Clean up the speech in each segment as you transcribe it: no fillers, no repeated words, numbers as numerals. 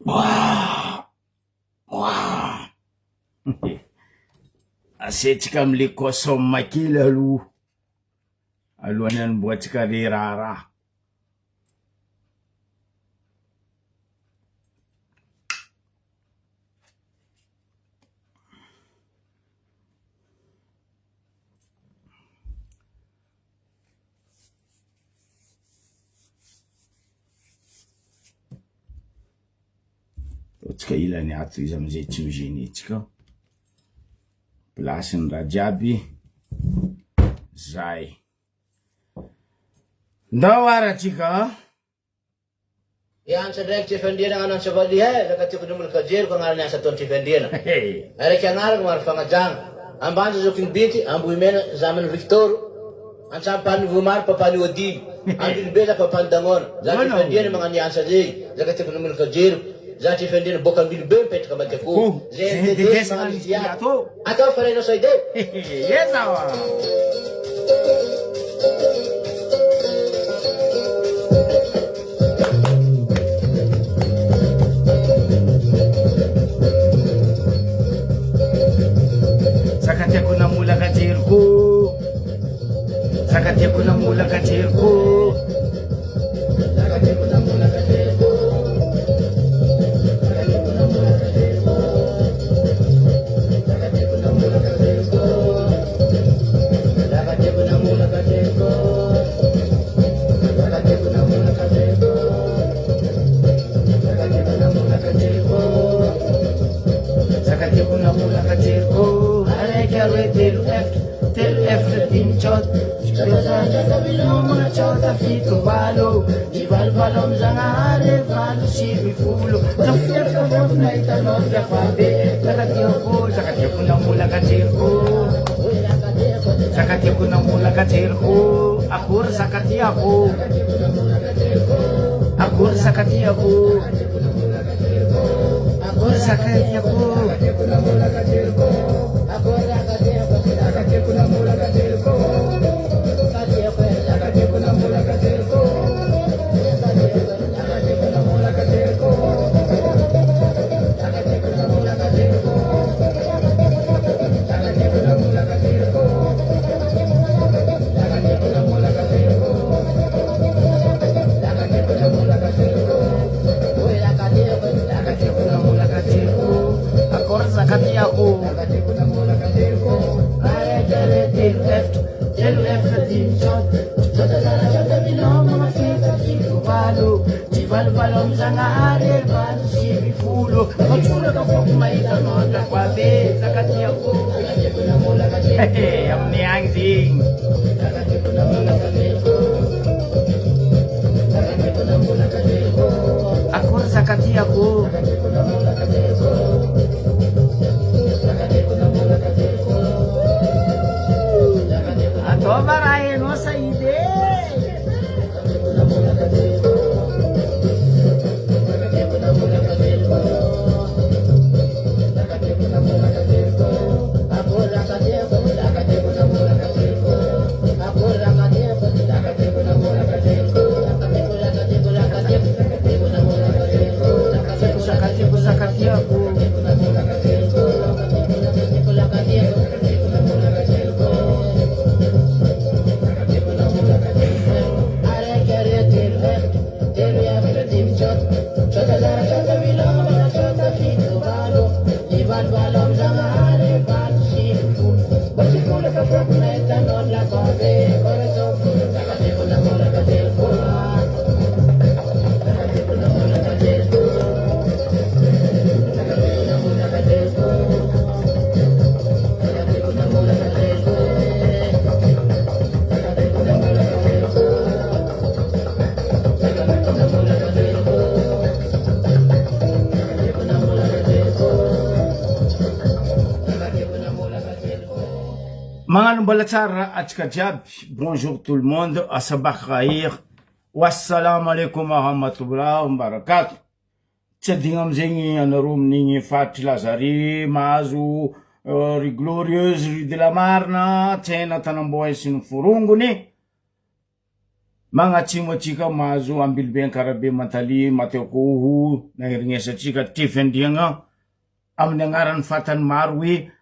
Oaa! Oaa! Asiantsika amle consomme kely aloha, alohan'ny hanombohantsika le raharaha. Ataontsika ilany ato izy amizay tsy mi-gêner tsika. Place-ny raha jiaby. Zay. Ndao ary atsika a. Hiantsa ndraiky Trefandriana agnano Antsavaliha e, zaka tiako ndry mbola kajeriko agnarany asa ataony Trefandriana. Araiky agnarako maro fagnajagna. Ambanja zokiny Binty, Ambohimena zamany Victor, Antsampany Voamaro papany Odily, Ambilobe za papany Dagnona. Za Trefandriana magnano hiantsa zegny, zaka tiako ndry mbola kajeriko. Za Trefandriana boaka Ambilobe mipetraka Ambatiakoho. GNTD magnano izy ty ato. Atao fa renao saide. Eza wa. Zaka tiako namolaka jeriko. Zaka tiako namolaka jeriko. Akory zakatiako Akory zakatiako Akory zakatiako Amin'ny agny zegny. Akory zakatiako. Ataova raha hainao Saïd e. Magnano mbola tsara atsika jiaby, bonjour tout le monde, asabah khair, wassalam alaikum warahmatullah wabarakatuh. Tsy adigno amizegny anareo amin'igny faritry Lazare mahazo rue Glorieuse, rue de la Marne, tsena Tanamboay sy ny forongony. Magnatsimo atsika mahazo Ambilobe Ankarabe Mantalia Mateokoho naherignesantsika Tefy Andriagna amin'ny agnaran'ny fatany maro hoe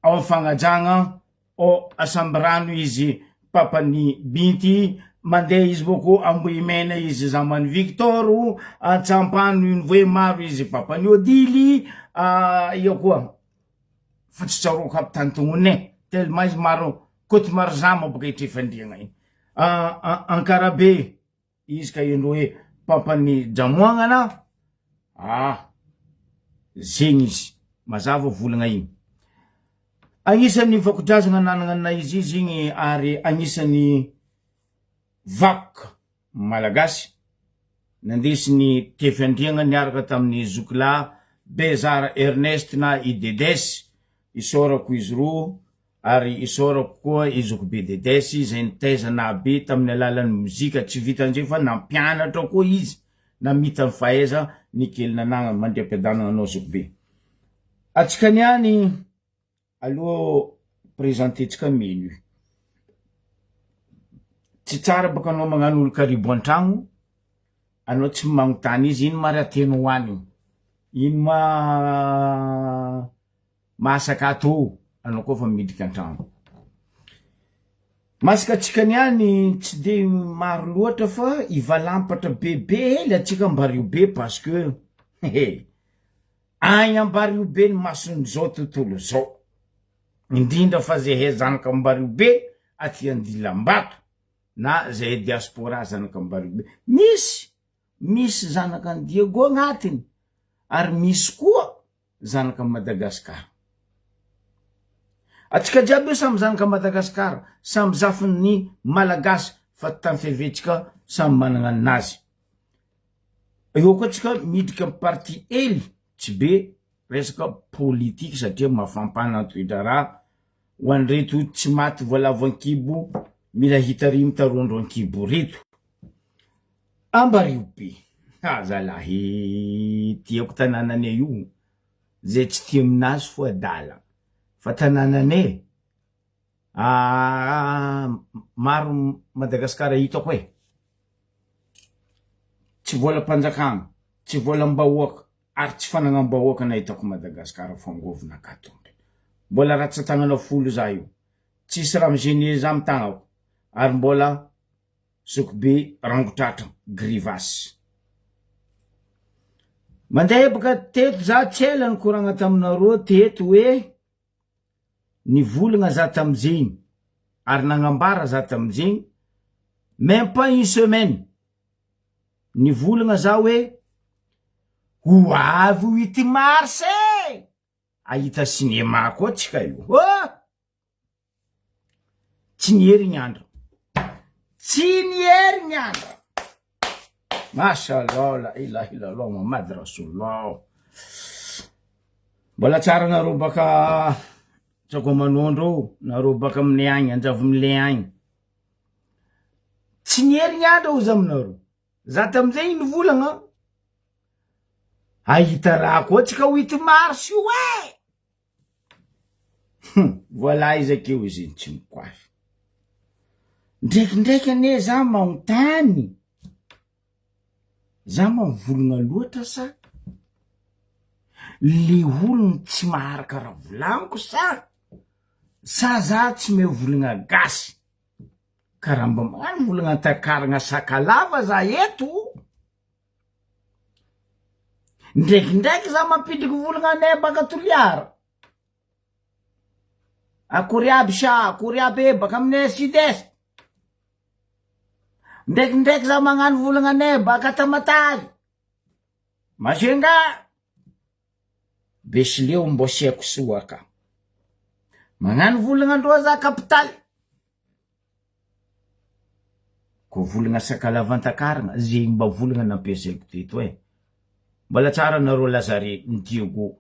ao amin'ny fagnajagna ao Asambirano izy papan'i Binty mandeha izy boko Ambohimena izy zaman'i Victor Antsampano iny hoe maro izy papan'i Odily eo koa fa tsy tsaroako aby tany tognoniny e tellement izy maro Côte Marzama boka Itrefandriagna iny Ankarabe izy ka endro hoe pampan'ny Jamoagnana ah zegny izy mazava volagna igny agnisan'ny vakodrazagna nanagna na izy izy igny ary agnisan'ny vakoka malagasy nandesiny Tefy Andriagna niaraka tamin'ny zokilahy Bezara Ernest na i Dedes isaorako izy roa Ary isaorako koa i Zokibe Dedes izay nitaiza nahabe tamin'ny alalan'ny mozika, tsy vitan'izay fa nampianatra koa izy namita ny fahaiza ny kely nanagnany, mandriampiadanana anao Zokibe. Atsika niany aloha presenter-tsika menu. Tsy tsara baka anao magnano olo karibo an-tragno, anao tsy magnontany izy ino ma raha tianao hoanigny, ino ma Masaka ato anao koa fa miditra an-trano. Masaka antsika niany tsy de maro loatra fa hivalampatra bebe hely antsika Ambariobe parce que he agny Ambariobe ny mason'izao tontolo zao, indrindra fa zahay zanaka Ambariobe aty Andilambato na zahay diaspora zanaka Ambariobe, misy misy zanaka an'i Diego agnatiny ary misy koa zanaka Madagascar. Atsika jiaby io samy zanaka Madagascar, samy zafin'ny Malagasy fa tany fiaviantsika samy managna ninazy. Eo koa tsika miditra am parti hely tsy be resaka politique satria mafampana ny toe-draharaha ho an'ireto tsy maty voalavo an-kibo mila hitarimo tarondro an-kibo reto. Ambario be! Ha zalahy tiako tanananay io zay tsy tia aminazy fo adala fa tanananay aa maro Madagascar hitako e! Tsy volam-panjakana, tsy volam-bahoaka ary tsy fanagnam-bahoaka nahitako Madagascar fangovina katombe. Mbola ratsan-tagnana folo za io, tsisy raha mi-gêner za amy tagnako ary mbola Zokibe rangotratra grivas. Mandeha baka teto za tsy ela nikoragna taminareo teto hoe nivolagna za tamizegny ary nagnambara za tamizegny même pas une semaine nivolagna za hoe ho avy huit mars e! Ahita cinéma koa tsika io oh! Tsy niery ny andro. Tsy niery ny andro. Mashallah la ilaha illallah Muhammad Rasulullah. Mbola tsara nareo baka Tsakoamanondro, nareo baka aminay agny, Anjavomile agny. Tsy niery ny andro hozy aminareo. Za tamizay nivolagna, ahita raha koa tsika huit mars io e! Hum, voilà izy akeo izy iny tsy mikoafy. Ndraikindraiky anie za magnontany, za mavologna loatra sa le ologno tsy maharaka raha volagniko sa sa za tsy mahay volagna gasy, ka raha mba magnano volagna antakaragna sakalava za eto, Ndraikindraiky za mampidriky volagna anay baka Toliara. Akory aby sha, akory aby e, baka aminay sud est. Ndraikindraiky za magnano volagna anay baka Tamatave. Majunga. Besileo mbô sy haiko soa ka. Magnano volagna androa za kapitaly. Ko volagna sakalavan-takaragna, zegny mba volagna nampiasaiko teto e. Mbola tsara nareo Lazare ny Diego.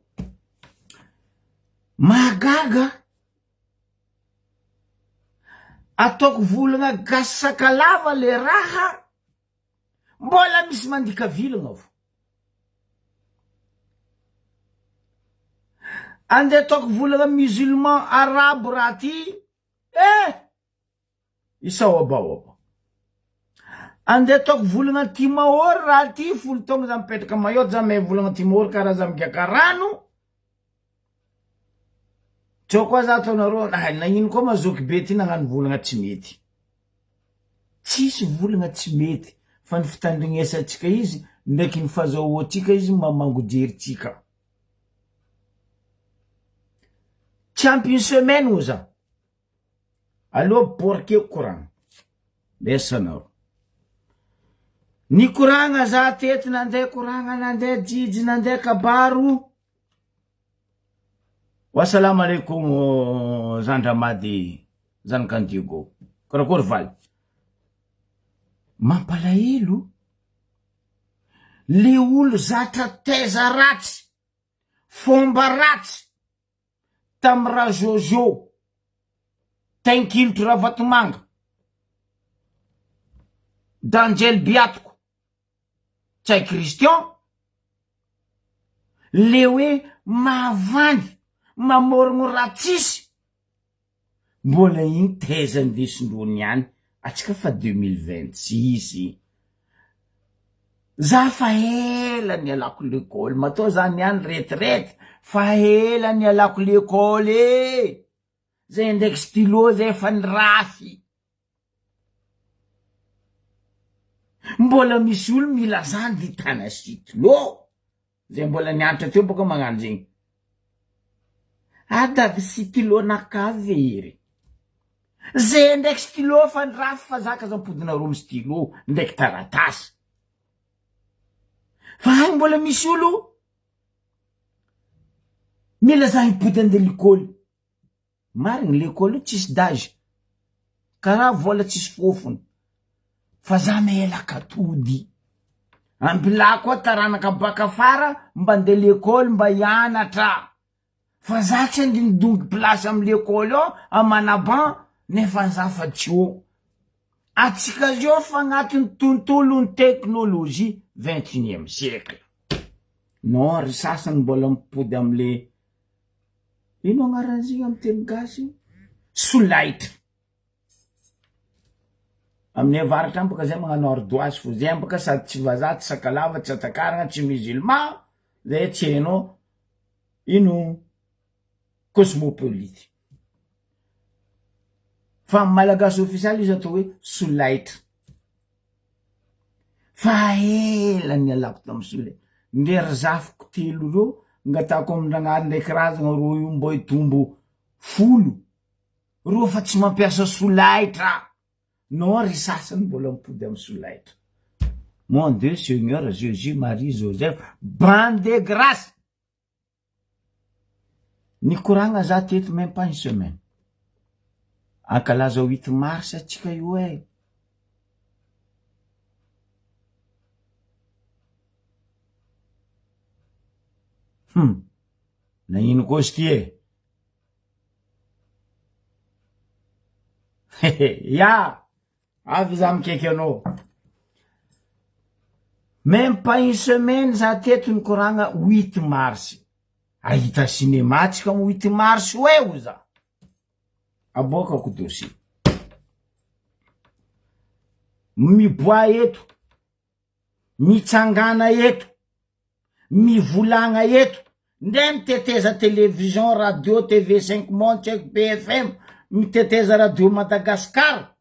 Mahagaga, ataoko volagna gasy sakalava le raha, mbola misy mandika vilagna fo. Andeha ataoko volagna musulman arabo raha ty, eh! Isaobaoba. Andeha ataoko volagna Timaory raha ty, folo taogno za mipetraka Mayotte za mahay volagna Timaory karaha za migaka rano. Tsao koa za ataonareo nagnino koa ma zoky be ty nagnano volagna tsy mety. Tsisy volagna tsy mety fa ny fitandrignesantsika izy ndraiky ny fazahoantsika izy mamango-jerintsika. Tsy ampy une semaine hoy za. Aleo borkeko koragna. Lesa anareo. Nikoragna za teto nandeha koragna nandeha jijy nandeha kabaro. Wassalam alaikum zandramady zanak'Andiego. Karakory valy? Mampalahelo le olo zatra taiza ratsy, fomba ratsy tam Rajojo, Tainkilotry Ravatomanga, D'Angel Biatoko. Ntsay Christian, le hoe mahavandy, mamorogno raha tsisy, mbola igny taiza ndesindrony ihany, atsika fa 2026, za fa ela nialako lekôly, matoa za niany retraite fa ela nialako lekôly e, zay ndraiky stylo zay efa nirafy. Mbola misy olo mila zany ry tana sitlo zay mbola nianatra teo boka magnano zegny. Adady sitlo naka very. Zay ndraiky stylo fa nirafy fa za ka zampodinareo amy stylo ndraiky taratasy. Fa agny mbola misy olo mila za hipody andeha lekôly. Marigny lekôly io tsisy d'age, karaha vola tsisy fofony, fa za melaka atody, ambilà koa taranaka baka afara mba ande lekôly mba hianatra, fa za tsy ande nidongy place amy lekôly ao amana banc nefa za fa tsy eo, atsika zao fa agnatin'ny tontolon'ny technologie vingt unième siècle, non ry sasany mbola mipody amle Ino agnaran'izy igny amy teny gasy? Solaitra. Aminay avaratra any bôka zay magnano ardoise fô, zay bôka sady tsy vazaha, tsy sakalava, tsy atakaragna, tsy musulman, zay tsy hainao ino cosmopolite. Fa amy malagasy ofisialy izy atao hoe solaitra. Fa ela nialako tam sola ndre ry zafiko telo reo ngatahako amin-dragnahary ndraiky razagna rô io mbô hitombo folo reo fa tsy mampiasa solaitra non ry sasany mbola mipody am solaitra mon Dieu Seigneur Jesus Marie Joseph bande de grace Nikoragna za teto même pas une semaine. Ankalaza huit mars atsika io eh. Hum. Nagnino koa izy ty e? Ya! Avy za mikaiky anao. Même pas une semaine za teto nikoragna huit mars. Ahita cinéma tsika am huit mars io e hoy za. Aboakako dossier. Miboaha eto. Mitsangàna eto, mivolagna eto, nde miteteza télévision, radio, TV cinq monde, tsy haiko BFM, miteteza radio Madagascar.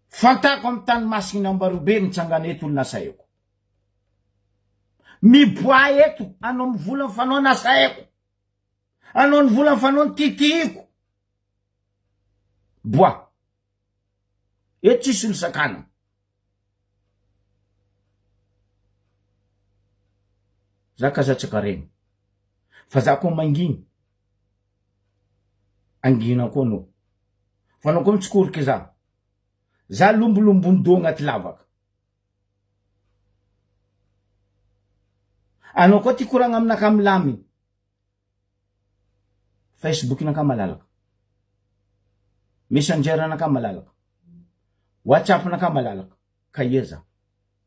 Fantako amy tany masigny Ambarobe mitsangana eto olona asaeko. Miboaha eto anao mivolagna fa anao nasaeko. Anao nivolagna fa anao nititihiko. Bois. Eto tsisy olo sakana. Za ka za tsy karemy. Fa za koa manginy. Angina koa anao. Fa anao koa mitsikoriky za. Za lombolombon-doha agnaty lavaka. Anao koa ty koragna aminakahy milamigny. Facebook naka malalaka, messenger naka malalaka, whatsapp naka malalaka, ka ia za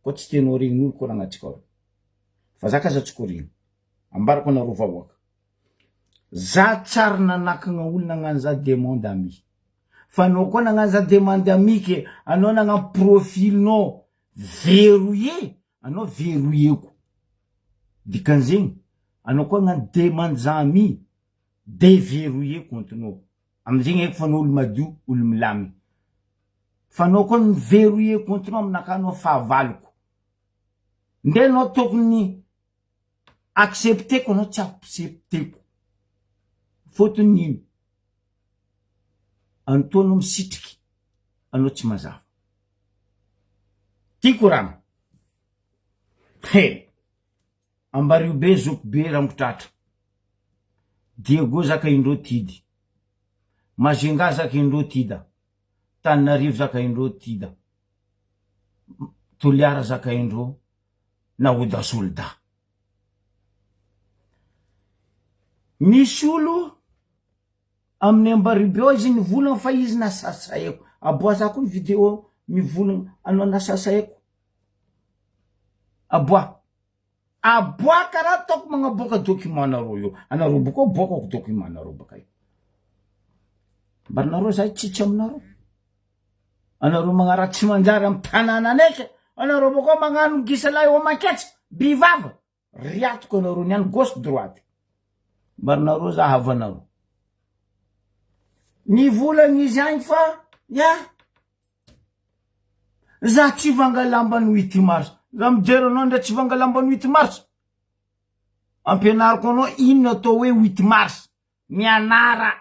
koa tsy tianao regnin'olo koragnantsika ao fa za k'aza tsy korigny, ambarako anareo vahoaka, za tsary nanakagna olo nagnano za demande ami. Fa anao koa nagnano za demande amike, anao nagnano profil-nao verrouillé, anao verrouillé-ko. Dikan'izegny, anao koa hagnano demande za ami, deverrouillé compte-nao. Amizegny haiko fa anao olo madio, olo milamy. Fa anao koa mi-verrouillé compte-nao aminakahy anao fahavaloko. Ndre anao tokony accepter-ko anao tsy accepter-ko. Fôtony ino? Antoa anao misitriky, anao tsy mazava. Ty koragna. He! Ambario be zoky be rangotratra. Diego zaka indreo tidy. Majunga zaka indreo tida. Tananarivo zaka indreo tida. Toliara zaka indreo naoda soldat. Misy olo amin'ny Ambaribe ao izy nivolagna fa izy nasasaeko. Aboa za koa ny video mivolagna anao nasasaeko. Aboa. Aboa karaha ataoko magnaboaka document nareo io. Anareo boko aboakako document nareo baka io. Mba nareo za hitsitsy aminareo. Anareo magnaratsy tsy manjary amy tanànanay ke. Anareo boko magnano gisalahy homan-ketsa, bivava. Riatiko anareo niany gauche droite. Mba nareo za havanareo. Nivolagna izy agny fa ya za tsy vanga lambany huit mars. Za mijery anao ndray tsy vanga lambany huit mars. Ampianariko anao inona atao hoe huit mars. Mianara.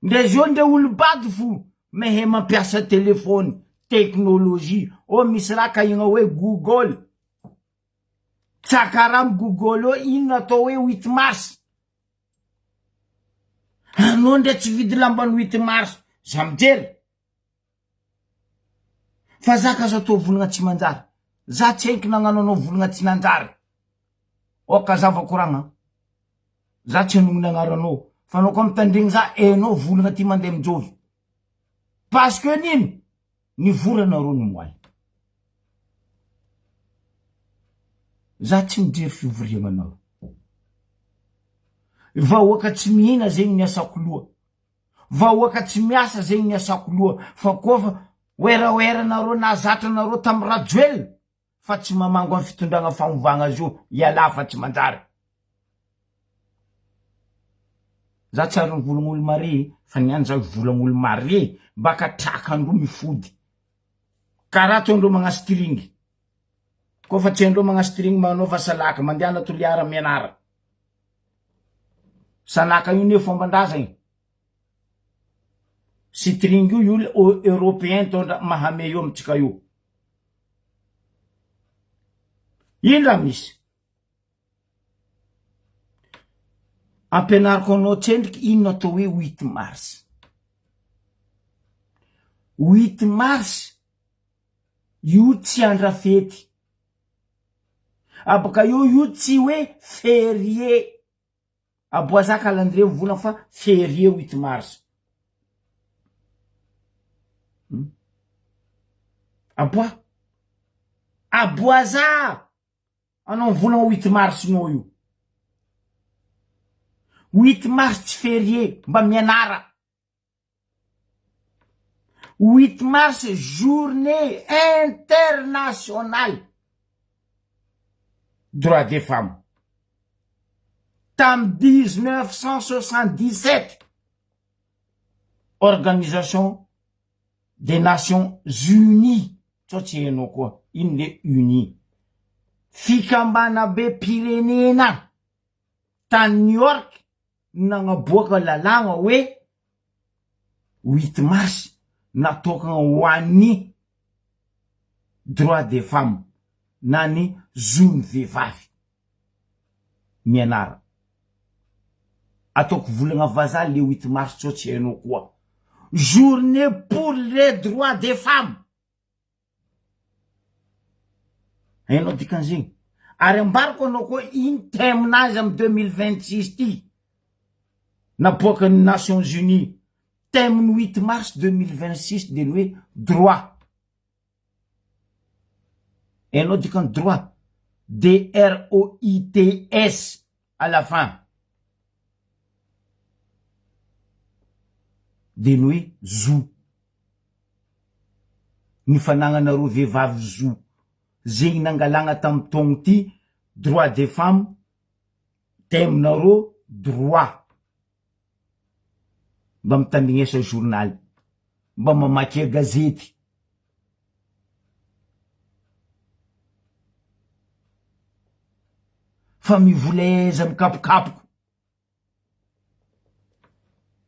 Ndre zao ndre olo bado fo mehe mampiasa telefony, teknolojia, oh misy raha kahina hoe google, tsakara amy google eo inona atao hoe huit mars, anao ndre tsy vidy lambany huit mars, za mijery. Fa za ka azo atao volagna tsy manjary. Za tsy haiko nagnano anao volagna tsy nanjary. Ok azava koragna. Za tsy hanonona agnaranao. Fa anao koa mitandregny za enao volagna ty mandeha mijovy. Parce que nino? Nivory anareo ny moaly. Za tsy mijery fivoriagnanareo. Vahoaka tsy mihina zegny ny asako loha. Vahoaka tsy miasa zegny ny asako loha fa koa fa werawera nareo nahazatra nareo tam Rajoelina fa tsy mamango am fitondragna fanovagna azy io ialahy fa tsy manjary. Za tsy ary nivolagna olo mare fa niany za hivolagna olo mare baka trakandro mifody karaha ataondreo magna string koa fa tsy haindreo magna string manaova salaka mandehana toliara mianara. Salaka io ne fomban-drazagny. String io io européen mitondra mahame io amintsika io. Ino raha misy? Ampianariko anao tsendriky inona atao hoe huit mars. Huit mars io tsy andra fety. Aboka eo io tsy hoe ferie. Aboaza calendrier mivolagna fa ferie huit mars. Hmm? Aboa. Aboaza! Anao mivolagna huit mars nao io. Huit mars tsy ferie, mba mianara. Huit mars journée internationale droit des femmes tam 1977 organisation des nations unies tsao tsy hainao koa ino le unis fikambanam-pirenena tany New York nagnaboaka lalàgna hoe huit mars natokagna ho an'ny droit des femmes na ny zon'ny vehivavy. Mianara. Ataoko volagna vazaha le huit mars tsao tsy hainao koa. Journée pour les droits des femmes. Hainao dikan'izegny? Ary ambarako anao koa ino thème-nazy amy 2026 ty naboakan'ny Nations Unies. Thème-ny huit mars 2026 de ny hoe droit. Hainao dikan'ny droit? D-R-O-I-T-S à la fin. De ny hoe zo. Ny fanagnanareo vehivavy zo. Zegny nangalagna tamy taogno ty droit des femmes, thème nareo droit. Mba mitandrignesa journal, mba mamakia gazety. Fa mivoleza mikapokapoko.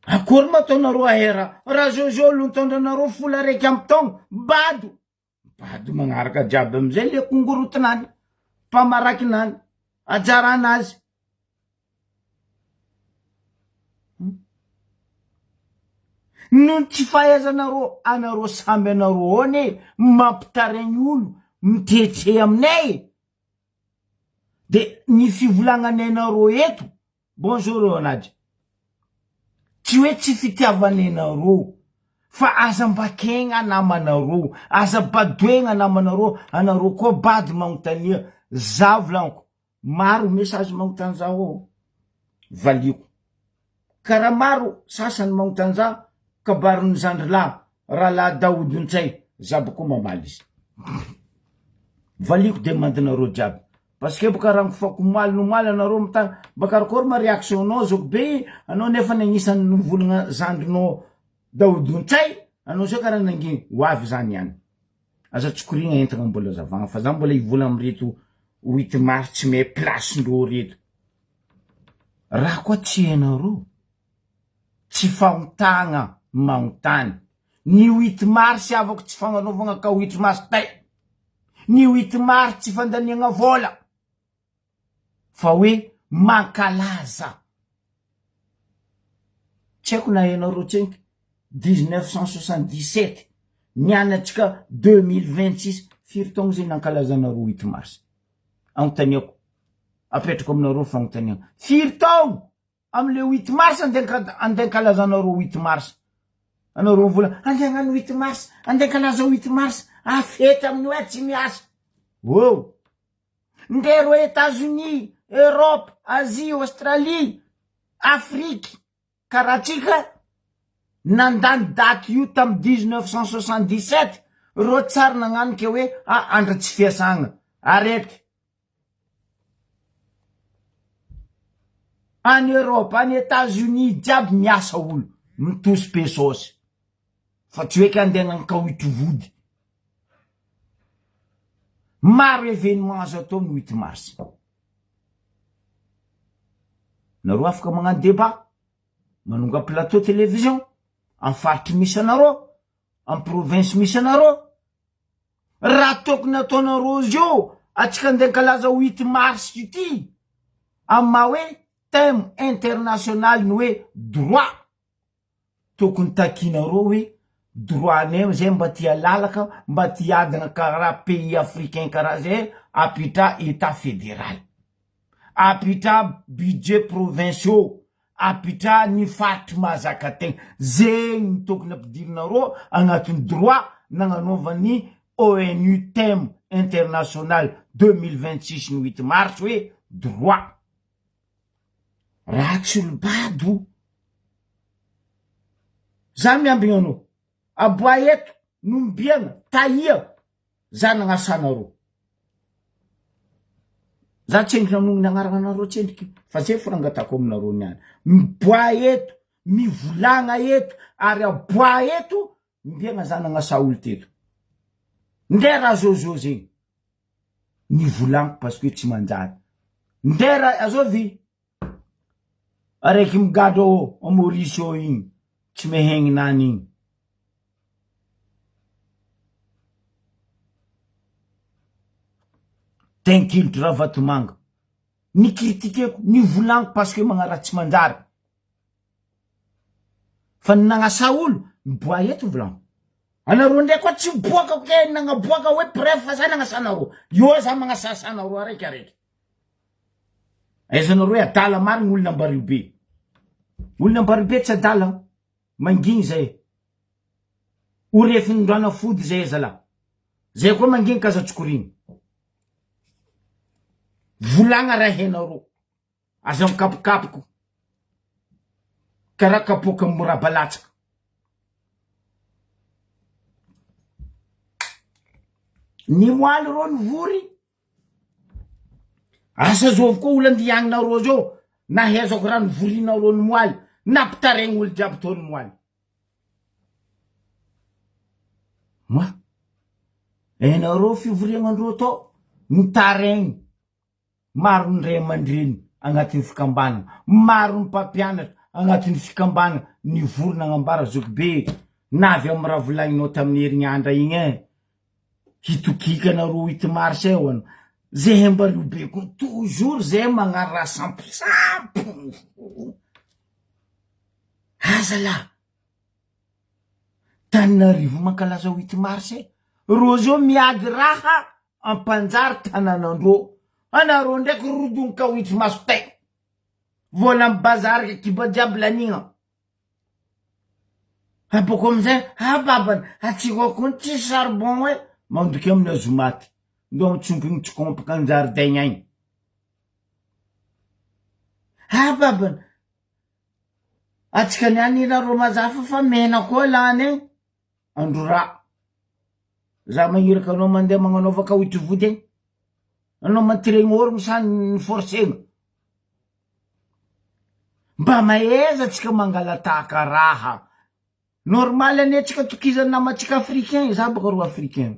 Akory ma ataonareo ahera raha zao zao aloha nitondra anareo 11 taogno bado bado magnaraka jiaby amizay le kongorotinany mpamarakinany ajaranazy. Noho ny tsy fahaizanareo anareo samby anareo ao anie mampitaraigny olo mitretre aminay e! De ny fivolagnanay nareo eto, bonjour Ranadja, tsy hoe tsy fitiavanay nareo fa aza mbakegna namanareo, aza badoegna namanareo, anareo koa bado magnontania, za volagniko Maro message magnontany za ô, valiako. Karaha maro sasany magnontany za kabarin'ny zandry lahy rahalahy Daoud Ntsay, za boko mamaly izy. Valiako demande nareo jiaby. Parce que boka raha nifako omaly no omaly anareo mitany mba karakôry ma réaction nao zoky be anao nefa ny agnisan'ny nivolagna zandrinao Daoud Ntsay anao zao karaha nangigny ho avy zany ihany. Aza tsokorigna entagna mbola zavagna fa za mbola hivola amreto huit mars tsy mahay place ndreo reto. Raha koa tsy hainareo, tsy fahontagna magnontany. Ny huit mars havako tsy fagnanaovagna ka huit mars tay. Ny huit mars tsy fandaniagna vôla. Fa hoe mankalaza. Tsy haiko na hainareo tsenky, 1977, nianatsika 2026, firy taogno zay nankalazanareo huit mars? Anontaniako, apetrako aminareo fagnontaniana, firy taogno amle huit mars andeha andeha ankalazanareo huit mars? Anareo mivola andeha hagnano huit mars, andeha ankalaza huit mars, ah fety amin'io eh tsy miasa. Oh! Ndeha reo Etats-Unis, Europe, Asie, Australie, Afrique, karaha tsika nandany daty io tamy 1977 reo tsary nagnano ke hoe ah andro tsy fiasagna, arrête. Any Europe, any Etats-Unis jiaby miasa olo, mitosy pesos, fa tsy hoe ke andeha hagnano kaoitry vody. Maro événement azo atao ny huit mars. Nareo afaka magnano débat, manonga plateau télévision, amy faritry misy anareo, amy province misy anareo. Raha tokony ataonareo zio, atsika andeha ankalaza huit mars ity, amy maha hoe thème international ny hoe droit. Tokony takinareo hoe droit nay zay mba tia lalaka mba tia adina karaha pays africain karaha zay apetraha etat federal apetraha budget provinciaux apetraha ny faritry mahazaka tegna zegny no tokony ampidirinareo agnatin'ny droit nagnanaovan'ny ONU thème international 2026 ny huit mars hoe droit. Raha tsy olo bado za miambigna anao aboa eto nombiagna tahia za nagnasanareo za tsendriky namono ny agnarana anareo tsendriky fa zay fo rangatako aminareo niany miboa eto mivolagna eto ary aboa eto mbiagna za nagnasa olo teto ndre raha zao zao zegny Nivolagniko parce que tsy manjary. Ndera azovy araiky migadra ao ao Maurice ao igny tsy mihegny nany igny. Tenkilotry Ravatomanga. Ny critiqueko, nivolagniko parce que magnaraha tsy manjary. Fa ny nagnasa olo, miboaha eto volagno. Anareo ndray koa tsy miboaka ke nagnaboaka hoe preuve fa za nagnasa anareo. Io za magnasasa anareo araiky araiky. Aizanareo hoe adala marigny olona Ambario be. Olona Ambario be tsy adala, mangigny zay. Ho refin'ny fody zay zalahy. Zay koa mangigny ka aza tsokorigny. Volagna raha hainareo. Aza mikapokapoko karaha kapoaka moraba latsaka. Ny moaly reo nivory, asa zovy koa olo andianinareo zao, nahaizako raha nivorinareo ny moaly, nampitaraigny olo jiaby tao ny moaly. Ma, hainareo fivoriagnandreo tao, nitaraigny. Maro ny ray aman-dreny agnatin'ny fikambanana, maro ny mpampianatra agnatin'ny fikambanana nivory nagnambara zokibe na avy amin'ny raha volagninao tamin'ny herignandra igny e, hitokiaka anareo huit mars e hoana, zehay mba lobe koa toujours zehay magnano raha samposampogno fo, azalahy Tananarivo mankalaza huit mars e, rô zao miady raha Ampanjary tananandrô anareo ndraiky rodony kawitry maso tay vola am bazary ka kiba jiaby lanigna abôko amizay ah babany atsika koa tsisy charbon e mandoky aminy azomaty ndô mitsompigny tsikompaka anjaridaigny agny ah babany atsika niany nareo mazafa fa mena koa lany e. Andro ra. Za magniraka anao mandeha magnanaova kawitry vody agny. Anao mantiregny orogno sa ny forcena. Mba mahaiza tsika mangalatahaka raha. Normal anie tsika tokizany namantsika africain, za baka ro africain.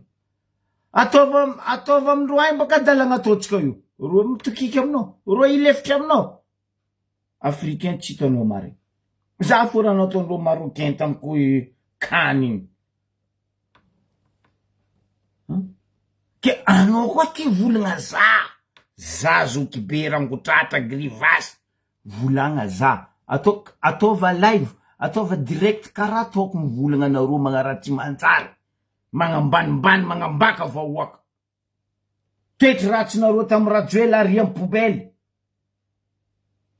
Ataova ataova amindreo agny baka dalagna ataontsika io. Reo mitokiky aminao, reo hilefitra aminao. Africain tsy hitanao marigny. Za fo raha nataondreo marocain tamiko can igny. Ke anao koa ty volagna za, za zokibe rangotratra grivasy, volagna za, atao ataova live, ataova direct karaha ataoko mivolagna anareo magnaratsy manjary, magnambanimbany magnambaka vahoaka. Toetry ratsinareo tam Rajoel ary am poubelle.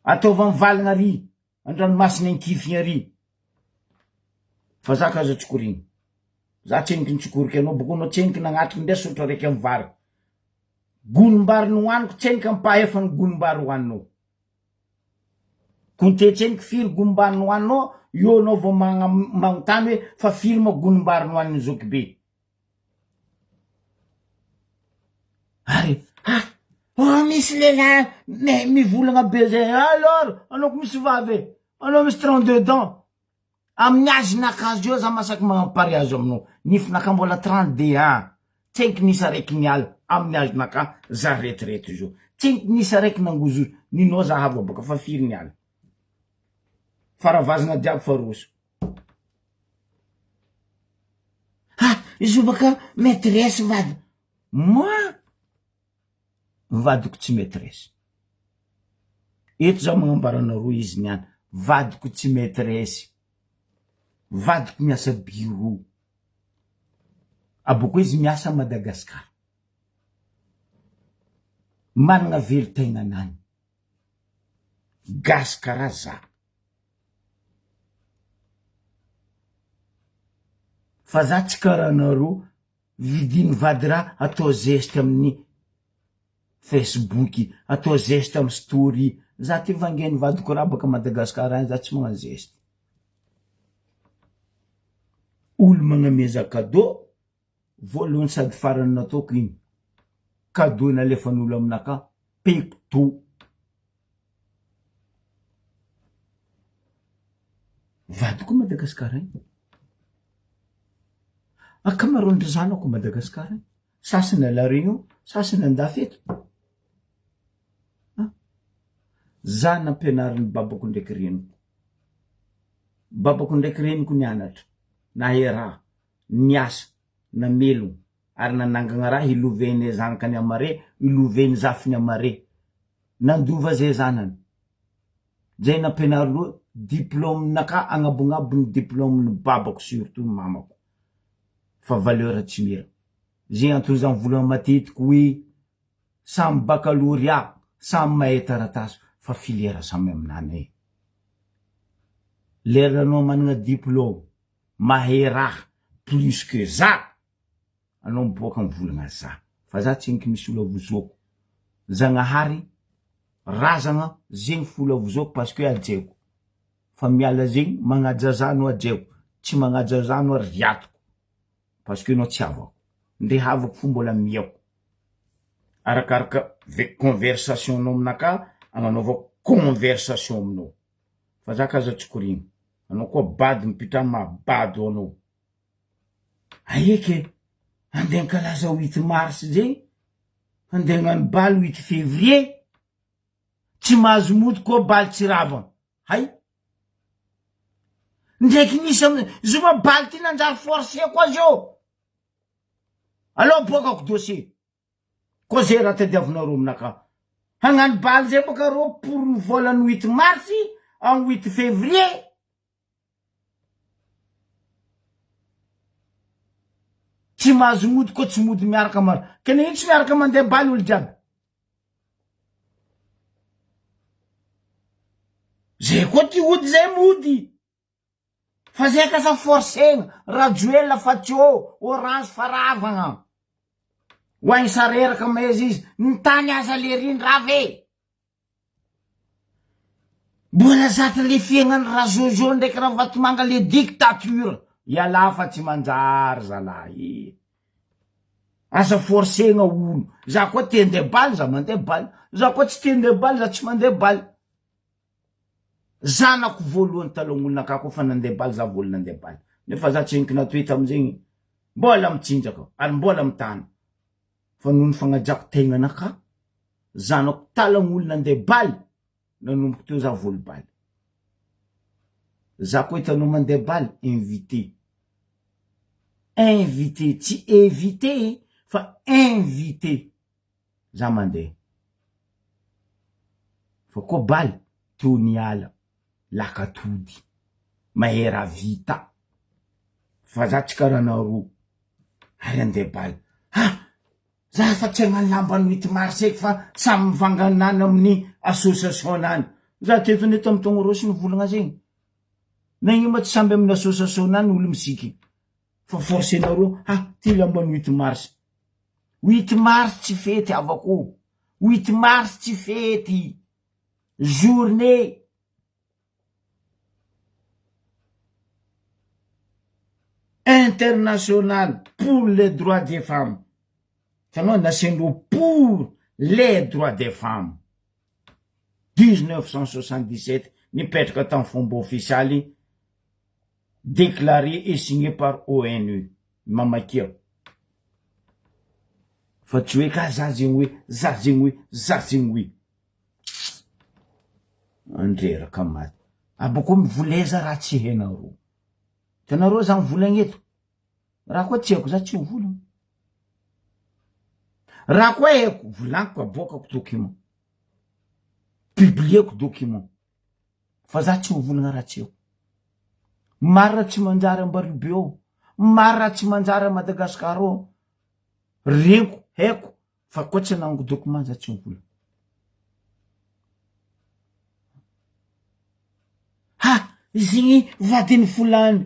Ataova mivalagna ary andranomasina ankifigny ary. Fa za ka aza tsokorigny. Za tseniky nitsokoriky anao boko anao tseniky nagnatriky ndray sotro araiky am vary. Gonim-bary nohaniko tseniky ampahefany gonim-bary hoaninao. Compter tseniky firy gonim-bary nohaninao eo anao vao magna-magnontany hoe fa firy moa gonim-bary nohanin'i zokibe. Ary ah oh misy lehilahy me mivolagna be zay alors anao ko misy vavy e, anao misy 32 dents, amin'ny âge nakazo eo za masaky magnano pariage aminao, nifinaka mbola 32 ans, tsy haiko nisy araiky niala amin'ny âge naka za retraite zao, tsy haiko nisy araiky nangozozo, ninao za hava baka fa firy niala, fa ravazana jiaby fa roso. Ah, izy io baka maitresse vady. Moi, vadiko tsy maitresse. Eto za magnambara anareo izy niany, vadiko tsy maitresse. Vadiko miasa bureau. Abôkeo izy miasa à Madagascar. Managna velon-tegnanany. Gasy karaha za. Fa za tsy karaha anareo vidiny vady raha atao zeste amin'ny facebook, atao zeste amy story, za ty vangain'ny vadiko raha baka Madagascar any za tsy magnano zeste. Olo magnameza cadeau Voalohany sady farany nataoko iny cadeau nalefan'olo aminakahy pecto. Vadiko Madagascar any. Ankamaroan'ny zanako Madagascar any. Sasany à la Réunion, sasany andafy eto. Za nampianarin'ny babako ndraiky reniko. Babako ndraiky reniko nianatra, nahay raha. niasa, namelogno, ary nanangagna raha hilovene zanakany amare, hiloveny zafiny amare. Nandova zay zanany. Zay nampianary loha, diplôme-naka agnabognabo ny diplôme-ny babako surtout ny mamako. Fa valeur tsy mira. Zay antony za mivolagna matetiky hoe samy baccalauréat, samy mahay taratasy fa filière samy aminany e. Leranao managna diplôme. Mahay raha plus que za anao miboaka mivolagna za fa za tsendriky misy olo avozoako zagnahary razagna zegny folo avozoako parce que hajaiko fa miala zegny magnaja za anao hajaiko tsy magnaja za anao riatiko parce que anao tsy havako. Ndre havako fo mbola miako. Arakaraka conversation nao aminakahy agnanaovako conversation aminao. Fa za k'aza tsy korigna. Anao koa bado mipitraha maha bado anao. Aeky e! Andeha ankalaza huit mars zegny, andeha hagnano bal huit février, tsy mahazo mody koa bal tsy rava. Hay! Ndraiky nisy am zoma bal ty nanjary forcé koa zio. Aleo aboakako dossier. Koa ze raha tadiavinareo aminakahy. Hagnano bal zay boka reo pour ny volan'ny huit mars en huit février. Tsy mahazo mody koa tsy mody miaraka mar. Ke nagnino tsy miaraka mandeha bal olo jiaby. Zay koa ty hody zay mody. Fa zay kasa forcegna, Rajoelina fa tsy ô, orange fa ravagna. Ho agny sareraka maiza izy, ny tany aza leriny rava e. Mbola zatra le fiaignan'i Rajojo ndraiky Ravatomanga le dictature. Ialahy fa tsy manjary zalahy e. Aza forcegna olo. Za koa te handeha bal za mandeha bal, za koa tsy te handeha bal za tsy mandeha bal. Zanako voalohany talohan'olona koa fa nandeha bal za voalohany nandeha bal. Nefa za tsy henoko natoy tamizegny. Mbola mitsinjaka ary mbola mitana. Fa noho ny fagnajako tegnanakahy, zanako talan'olo nandeha bal, nanomboka teo za voly bal. Za koa hitanao mandeha bal, invité. Invité, tsy évité fa invité. Za mandeha. Fa koa bal, teo niala, lakatody. Mahay raha vita. Fa za tsy karaha anareo. Ary andeha bal. Ha! Za fa tsy hagnano lamban'ny huit mars eky fa samy mivangana any amin'ny association any. Za teto anie tamin'ny taogno roa sy nivolagna zegny. Nagnino ma tsy samby amin'ny association any olo misiky. Fa forcenareo ha ty lamban'ny huit mars. Huit mars tsy fety havako ô. Huit mars tsy fety. Journée. International pour les droits des femmes hitanao nasiandreo pour les droits des femmes 1977 nipetraka tamin'ny fomba ofisialy déclaré et signé par ONU mamakia fa tsy hoe ka za zegny hoe za zegny hoe za zegny hoe Andreraka maty. Abako mivoleza raha tsy hainareo. Hitanareo za mivolagna eto. Raha koa tsy haiko za tsy mivolagna. Raha koa haiko volagniko aboakako document. Publieko document. Fa za tsy mivolagna raha tsy haiko. Maro raha tsy manjary Ambaribe ao. Maro raha tsy manjary a Madagascar ao. Reniko, haiko. Fa koa tsy hanango document za tsy mivola. Ha! Izy igny vadin'i folany.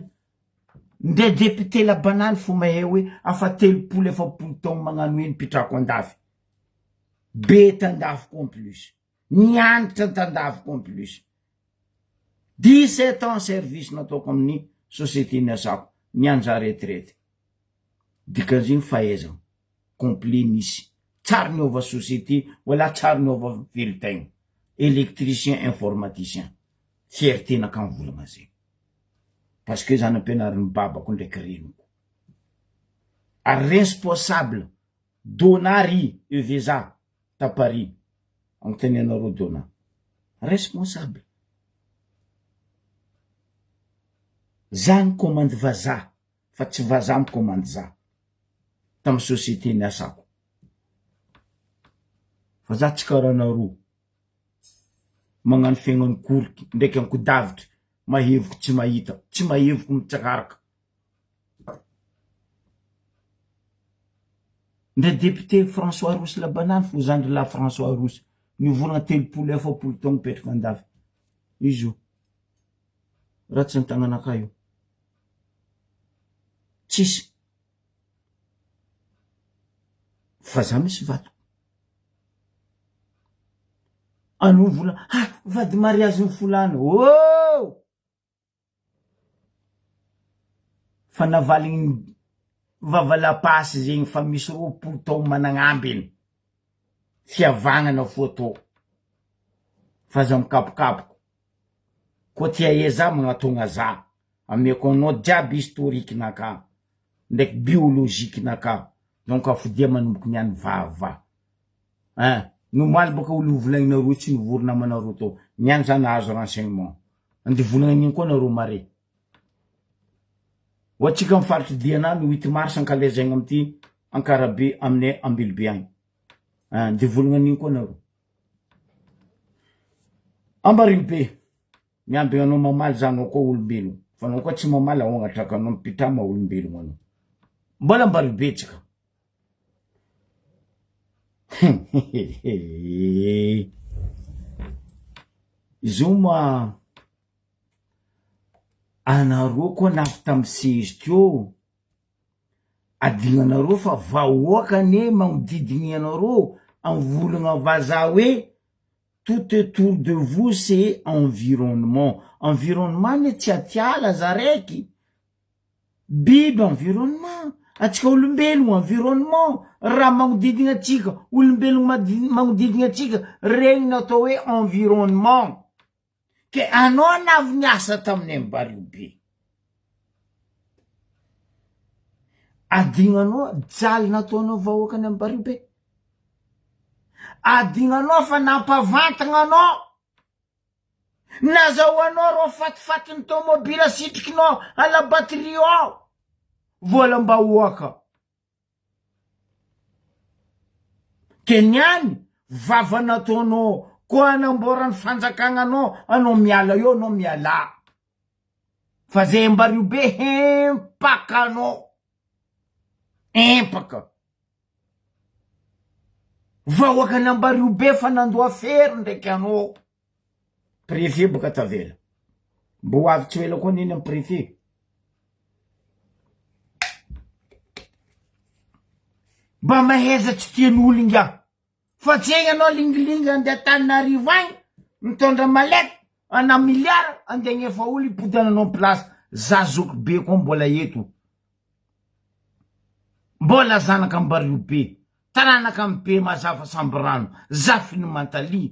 Ndre député la banane fo mahay hoe afa 30 40 taogno magnano hoe nipitrako andafy. Be tandafy koa en plus. Nianatra tandafy koa en plus. 17 ans service nataoko amin'ny société niasako. Niany za retraite. Dikan'izegny fahaizana. Complet nisy. Tsary niova société wala tsary niova velon-tegna. Électricien informaticien. Fierté naka mivolagna zegny. Parce que za nampianarin'ny babako ndraiky reniko. Ary responsable Dona ry EVEZA ta Paris. Anontanianareo Dona. Responsable. Za ni-commande vazaha fa tsy vazaha mi-commande za tamy société niasako. Fa za tsy karaha anareo magnano fiaignan'ny koroky ndraiky ankodavitry mahevoko tsy mahita, tsy mahevoko mitsakaraka. Ndre député François Rossy Labanany fo zandry lahy François Rossy nivolagna 30 40 taogno mipetraka andafy. Izy io raha tsy an-tagnanakahy io. Tsisy. Fa za misy vadiko. Anao vola, ha vady mariazy ny folany. Oh! Fa navaligny. vava lapasy zegny fa misy 20 taogno managnambiny fihavanana fo atao fa aza mikapokapoko koa tia eza magnatogna za ameko anao jiaby historique naka ndraiky biologique naka donc afodia manomboky niany vava ein nomaly boka olo novolagninareo tsy nivory namanareo tao niany za nahazo renseignement andeha volagna an'igny koa nareo mare ho atsika amy faritry Diana ny huit mars ankalazaigna amity Ankarabe aminay Ambilobe agny ein de volagna an'igny koa nareo Ambario be miambigna anao mamaly za anao koa olombelogno fa anao koa tsy mamaly ahoagnatraka anao mipitrama olombelogno anao mbola Ambario be tsika Izy moa anareo koa navy tamy seza teo adignanareo fa vahoaka anie magnodidigny anareo amy volagna vazaha hoe tout autour de vous c'est environnement, environnement anie tsy atiala za raiky, biby environnement, atsika olombelogno environnement, raha magnodidigny atsika olombelogno madi- magnodidigny atsika regny natao hoe environnement. Ke anao navy niasa tamin'ny Ambario be. Adignanao jaly nataonao vahoaka ny Ambario be. Adignanao fa nampavantagna anao. Nazahoanao reo fatifatin'ny tomobila sitrikinao à la batterie ao. Volam-bahoaka. Ke ny any vava nataonao koa anamboaran'ny fanjakagna anao anao miala eo anao mialà fa zay ambario be hempaka anao empaka vahoakan'i ambario be fa nandoa fery ndraiky anao Préfet boka tavela. Mbo ho avy tsy ho ela koa neny am préfet. Mba mahaiza tsy tian'olo ingahy. Fa tsy egny anao lingilingy andeha Antananarivo agny mitondra mallette ana milliard andeha agnefa olo hipody ananao am place. Za zoky be koa mbola eto. Mbola zanaka Ambario be. Taranaka am be mazava sambirano. Zafin'i Mantalia.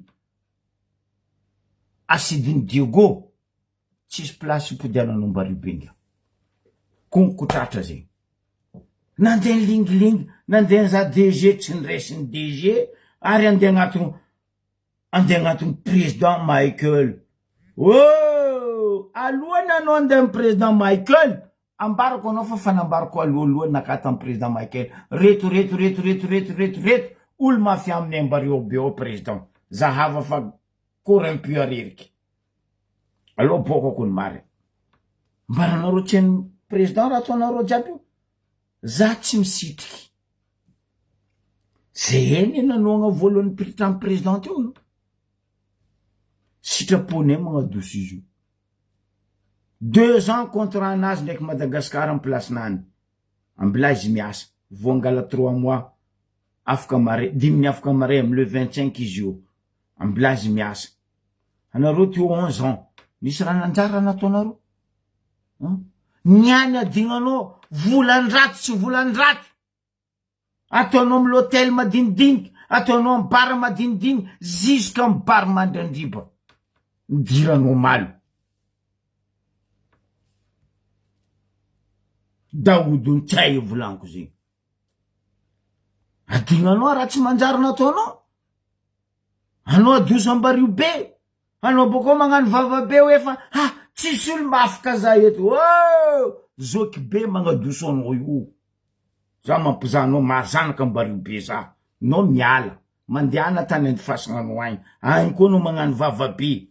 Asidin'i Diego, tsisy place hipodiananao Ambario Benga. Konko tratra zegny. Nandeha nilingilingy, nandeha nizaha DG tsy niresin'ny DG ary andeha agnatony andeha agnatony président Michael. Oh! Alohan'ny anao andeha amin'ny président Michael, Ambarako anao fa fanambarako alohaloha naka tam président Michael reto reto reto reto reto reto reto olo mafia aminay ambario be ao président zahava fa corrompu areriky aleo aboakako ny marina ambaranareo tsy hain'ny président raha ataonareo jiaby io za tsy misitriky zay anie nanohagna voalohany tam président teo io sitraponay magnadoso izy io Deux ans contrat anazy ndraiky Madagascar am place nany ambilà izy miasa vo angala trois mois afaka mare diminy afaka mare am le 25 izy io ambilà izy miasa anareo teo 11 ans nisy raha nanjary raha nataonareo ny any adignanao volan-draty tsy volan-draty Ataonao am l'hotel madinidinika, ataonao am bar madinidinika, jusqu'à am bar mandrandriba. Nidiranao omaly. Daodon-tsay volaniko zegny. Adignanao raha tsy manjary nataonao. Anao adoso ambario be. Anao bôkao magnano vava be hoe fa ha tsisy olo mafika za eto. Oh! Zoky be magnadoso anao io. Za mampizaha anao mahazanaka ambario be za. Nao miala. Mandehana tany andifasagna anao agny. Agny koa anao magnano vava be.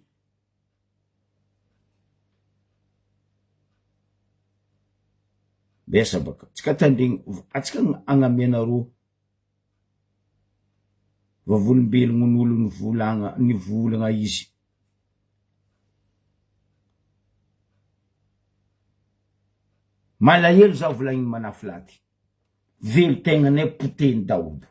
Besa baka. Tsika tandregny, atsika agnamianareo. Vavolombelogno ny olo nivolagna nivolagna izy. Malahelo zaho volagniny manafilaty. Velon-tegnanay potehiny daholo.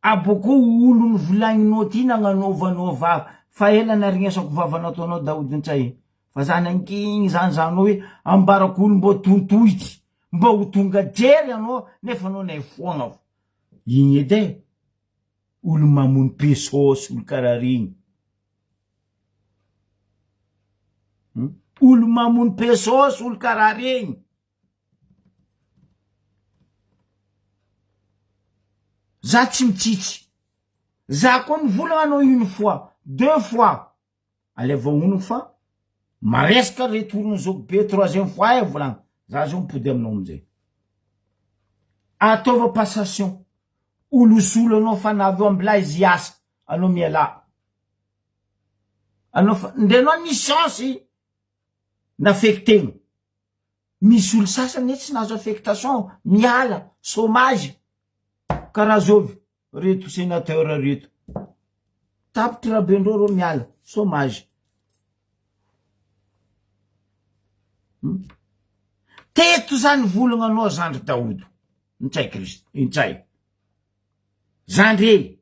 Abôkô olo nivolagninao ty nagnanaovanao vava fa ela narignesako vava nataonao Daoud Ntsay fa za nangigny zany zanao hoe ambarako olo mbô tontohitsy. Mba ho tonga jery anao nefa anao naifoagna fo. Igny edy e, olo mamono pesôsy olo karaha regny. Olo mamono pesôsy olo karaha regny. Za tsy mitsitsy. Za koa nivolagna anao une fois, deux fois. Alevo honogno fa maresaka retour-ny zoky be troisième fois e volagna. Za zao mipody aminao amizay. Ataova passation. Olo solo anao fa navy eo ambilà izy hiasa. Anao mialà. Anao fa ndre anao nisy chance nafectegna. Misy olo sasany ne tsy nahazo affectation miala chômage karaha zovy reto sénateur reto. Tapitry rabendreo reo miala chômage. Teto zany volagna anao zandry Daodo. Ntsay Kristy, ntsay. Zandry e.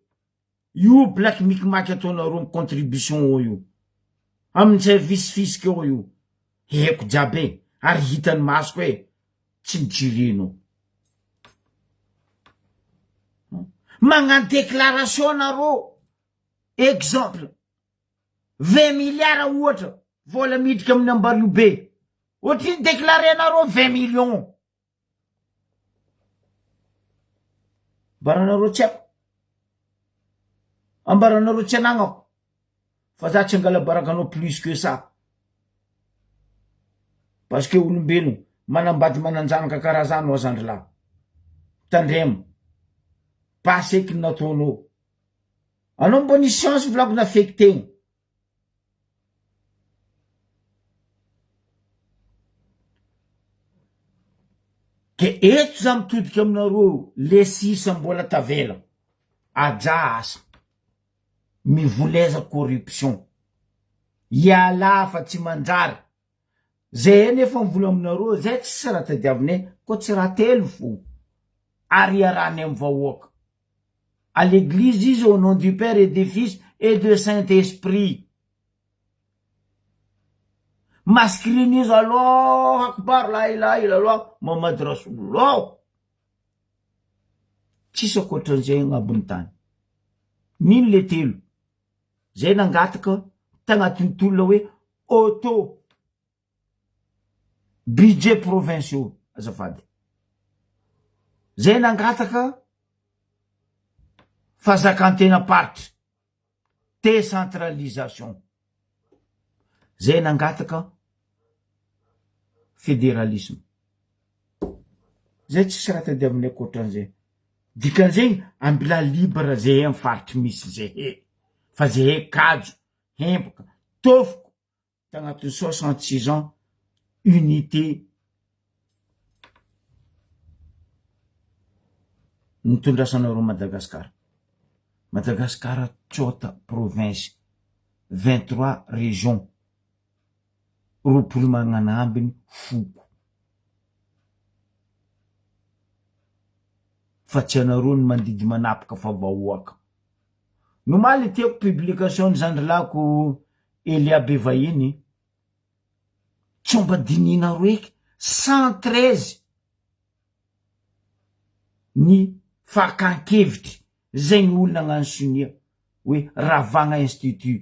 Io black micmac ataonareo am contribution ao io, amin'ny service fisc ao io, heko jiaby e, ary hitan'ny masoko e, tsy mijerenao. Magnano déclaration nareo, exemple, 20 milliards ohatra, vola miditra amin'ny Ambariobe, ohatrino déclarer-nareo 20 millions. Ambaranareo tsy haiko. Ambaranareo tsy anagnako. Fa za tsy angala-baraka anao plus que ça. Parce que olombelogno manambady manan-janaka karaha za anao zandry lahy. Tandremo. Pas eky ny nataonao. Anao mbô nisy chance volako nafeky tegna. Ke eto za mitodika aminareo le sisa mbola tavela, ajà asa, mivoleza corruption, ialahy fa tsy manjary, zay anefa mivola aminareo zay tsisy raha tadiavinay koa tsy raha telo fo ary iarahanay amy vahoaka. À l'église izy au nom du père et du fils et de saint esprit. Masquerine izy Allah akbar la ilaha illallah Muhammad Rasulullah. Tsisy ankoatran'izay agnabon'ny tany. Nino le telo? Zay nangataka tagnatin'ny tolona hoe auto Budget provinciaux azafady. Zay nangataka fazakantenam-paritra, décentralisation. Zay nangataka fédéralisme. Zay tsisy raha tadiavinay ankoatran'izay. Dikan'izay ambila libre zahay am faritry misy zahay. Fa zahay kajo, hempaka, tôfoko tagnatin'ny 66 ans unité nitondrasanareo Madagascar. Madagascar tsôta province, 23 régions, 20 magnanambiny foko. Fa tsy anareo ny mandidy manapaka fa vahoaka. Nomaly tiako publication ny zandrilako Elia be vahiny tsy omba dinihina roeky 113 ny fakan-kevitry zay ny olona agnano sonia hoe ravagna institut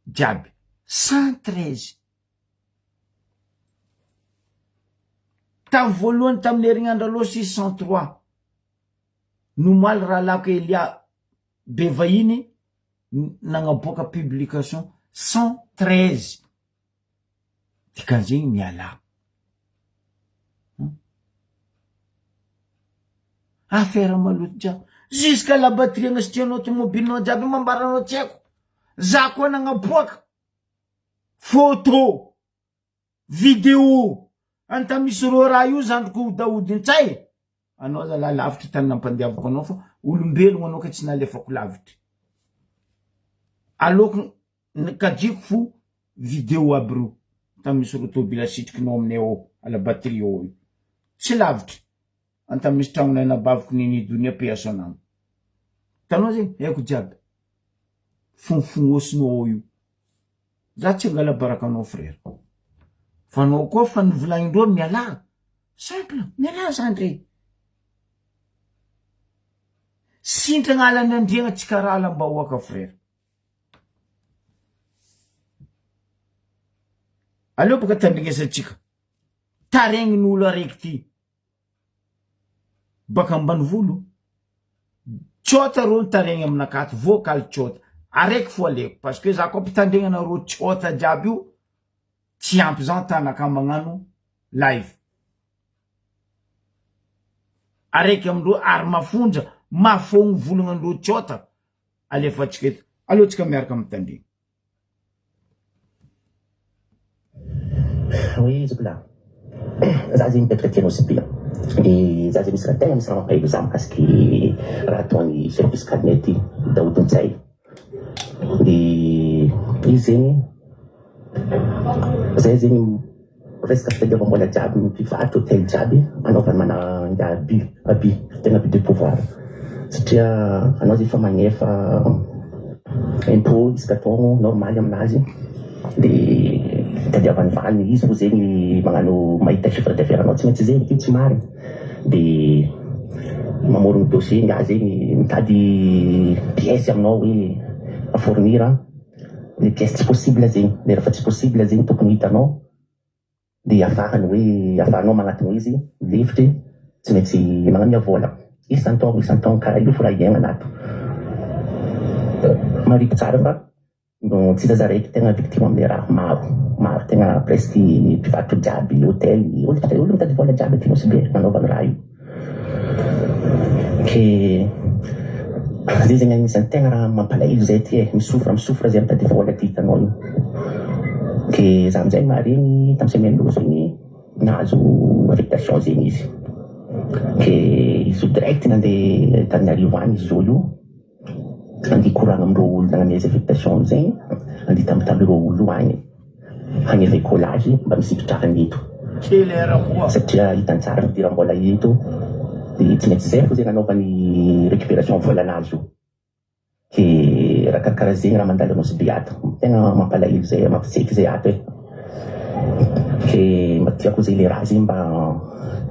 jiaby 113 Tamy voalohany tamin'ny herignandro aloha 603 nomaly rahalahiko Elia be vahiny nagnaboaka publication 113 dikan'izegny mialà affaire maloto jiaby jusqu'à la batterie agnasitrianao tomobilinao jiaby mambaranao tsy haiko za koa nagnaboaka photo Video anta misy rô raha io zandriko Daoud Ntsay anao zalahy lavitry tany nampandiaviko anao fa olombelogno anao ke tsy nalefako lavitry aleoko kajiko fo video aby reo anta misy rô tôbila asitrikinao aminay ao à la batterie ao io tsy lavitry anta misy tragnonay anabaviko Nini Donia paix à son âme hitanao zegny haiko jiaby fonofognosinao ao io. Za tsy angala baraka anao frère. Fa anao koa fa nivolagnindreo mialà. Simple, mialà zandry e. Sintragna alan'ny andriagna tsy karaha alam-bahoaka frère. Aleo baka tandrignesantsika. Taregnin'olo araiky ty. Baka ambanivolo. Tsôta rô ny taregny aminakato, vocal tsôta. Araiky fo aleko parce que za koa mpitandregny anareo tsôta jiaby io, tsy ampy za tanaka magnano live. Araiky amindreo ary mafonja, mafôgno volagnandreo tsôta alefantsika eto. Aleo tsika miaraka mitandregny. Oui zoky lahy, za zegny mipetraka aty Nosy Be, de za zegny misy raha tegna misy raha mampalahelo za mikasiky raha ataony chef fiscal-nay aty, Daoud Ntsay, de izy zegny, zay zegny Resaka fitadiavam-bola jiaby mpivarotra hotel jiaby anaovany mananga abus abus tegna abus de pouvoir satria anao zay efa magnefa impot isaka taogno normaly aminazy de itadiavany valiny izy fo zegny magnano mahita chiffre d'affaires anao tsy maintsy zegny io tsy marigny de mamorogno dossier ingahy zegny mitady pièce aminao hoe à fournir. Le pièce tsy possible zegny, le refa tsy possible zegny tokony hitanao de afarany hoe afahanao magnatogno izy lefitry tsy maintsy magnamia vôla isan-taogno isan-taogno karaha io fo raha iaignana ato. Marihiko tsara fa tsy zaza raiky tegna victime amle raha, maro maro tegna presque mpivarotra jiaby, hotel, olo mitady vôla jiaby aty Nosy Be nanaovany raha io. Ke zay zegny agnisan'ny tegna raha mampalahelo zay aty e, misofra misofra zay mitady vôla aty hitanao io. Ke za amizay maharegny tamy semaine loso igny nahazo affectation zegny izy, ke izy io direct nandeha Antananarivo agny izy zao io. Andeha hikoragna amindreo olo nagnamia azy affectation zegny, andeha hitambitamby ireo olo io agny hagnefa écolage mba misy hipitrahany eto. Kely era koa. Satria hitany tsara fidiram-bola eto de tsy maintsy zay fo zegny anaovany récupération volanazy io. Ke raha karakaraha zegny raha mandalo a Nosy Be ato. Tegna mampalahelo zay, mampiseky zay ato e. Ke mba tiako zay le raha zegny mba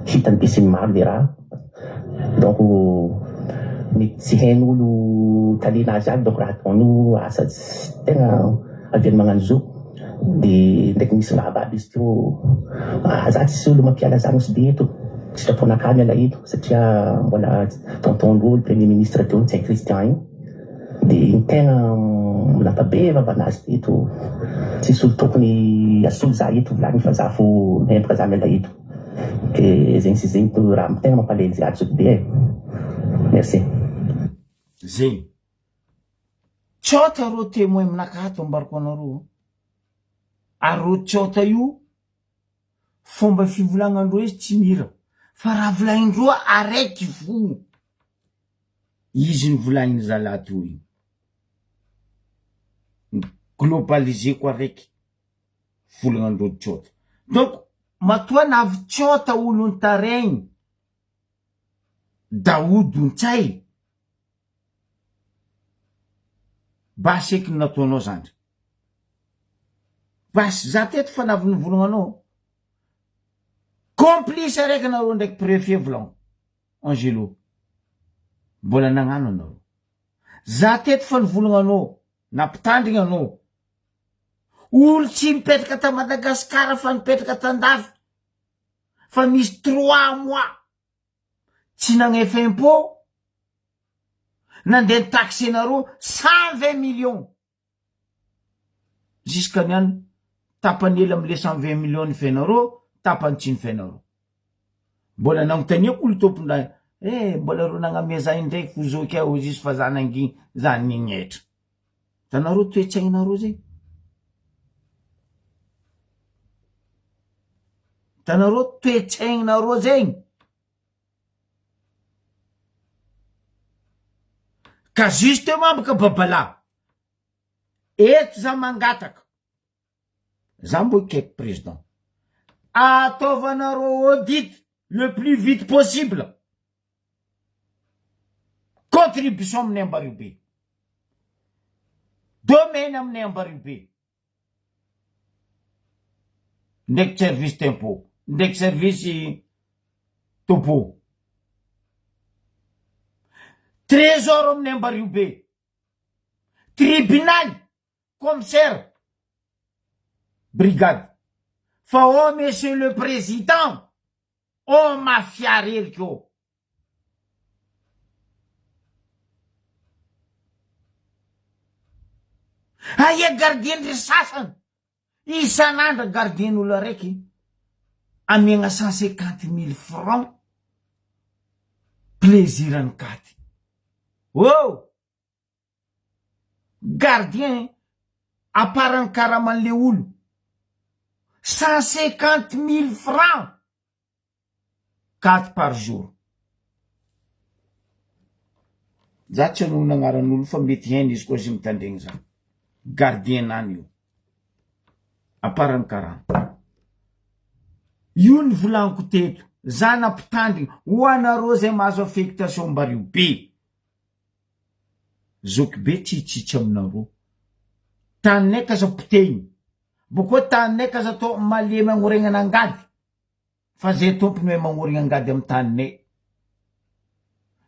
hitan'ny besinimaro le raha. Donc mety tsy hain'olo tale nazy aby donc raha ataony io asa tsy tegna avy any magnano zo de ndraiky misy vava aby izy teo ah za tsisy olo mampiala za Nosy Be eto sitraponakahy miala eto satria mbola tonton ndreo premier ministre teo Ntsay Christian io de iny tegna nampabe vavanazy teto tsisy olo tokony asolo za eto volagniny fa za fo mihempaka za miala eto. De zegny sy zegny to raha tegna mampalahelo zay ato be e. Merci. Zegny. Tsôta rô témoin aminakahy ato ambarako anareo. Ary rô tsôta io fomba fivolagnandreo izy tsy mira fa raha volagnindreo araiky fo izy nivolagniny zalahy teo igny. Globaliseko araiky. Volagna ndreo tsôta. Donc matoa navy tsôta olon-taregny Daodo Ntsay, basy eky ny nataonao zandry. Basy, za teto fa navy nivolagna anao. Complice araiky anareo ndraiky préfet volagno. Angelo. Mbola nagnano anareo. Za teto fa nivolagna anao, nampitandrigna anao. Olo tsy nipetraka ta Madagascar fa nipetraka tandafy fa misy trois mois tsy nagnefa impot nandeha ny taxenareo 120 millions jusqu'à niany tapany ela amle 120 millions nifenareo tapany tsy nifenareo mbola nagnontaniako olo tompon-dray eh mbola ro nagnamia za indraiky fo zoky aho izy fa za nangigny za nignetra Hitanareo toe-tsainareo zay? Hitanareo toe-tsainareo zegny? Ka justement baka babalahy, eto za mangataka, za mbo hikaiky président, ataovanareo audit le plus vite possible. Contribution aminay Ambariobe. Domaine aminay Ambariobe. Ndraiky service d'impôt, ndraiky service. Tompo. Trésor amin'ny Ambariobe. Tribunal, commissaire, brigade. Fa oh monsieur le président, oh mafia reriky oh. Aia gardien ry sasany? Isan'andro gardien olo araiky amiagna 150 000 francs plaisir an'i Katy. Oh! Gardien à part ny karaman'le olo 150 000 francs 4 par jour. Za tsy hanonona agnaran'olo fa mety hainy izy koa izy mitandregny za. Gardien nany io. À part ny karama. Io ny volaniko teto. Za nampitandrigny ho anareo zay mahazo affectation mbario be. Zoky be tsy hitsitsy aminareo. Taninay k'aza potehigny. Bôkô taninay k'aza atao malemy agnoregnana angady. Fa zay tompony mahay magnorigna angady am taninay.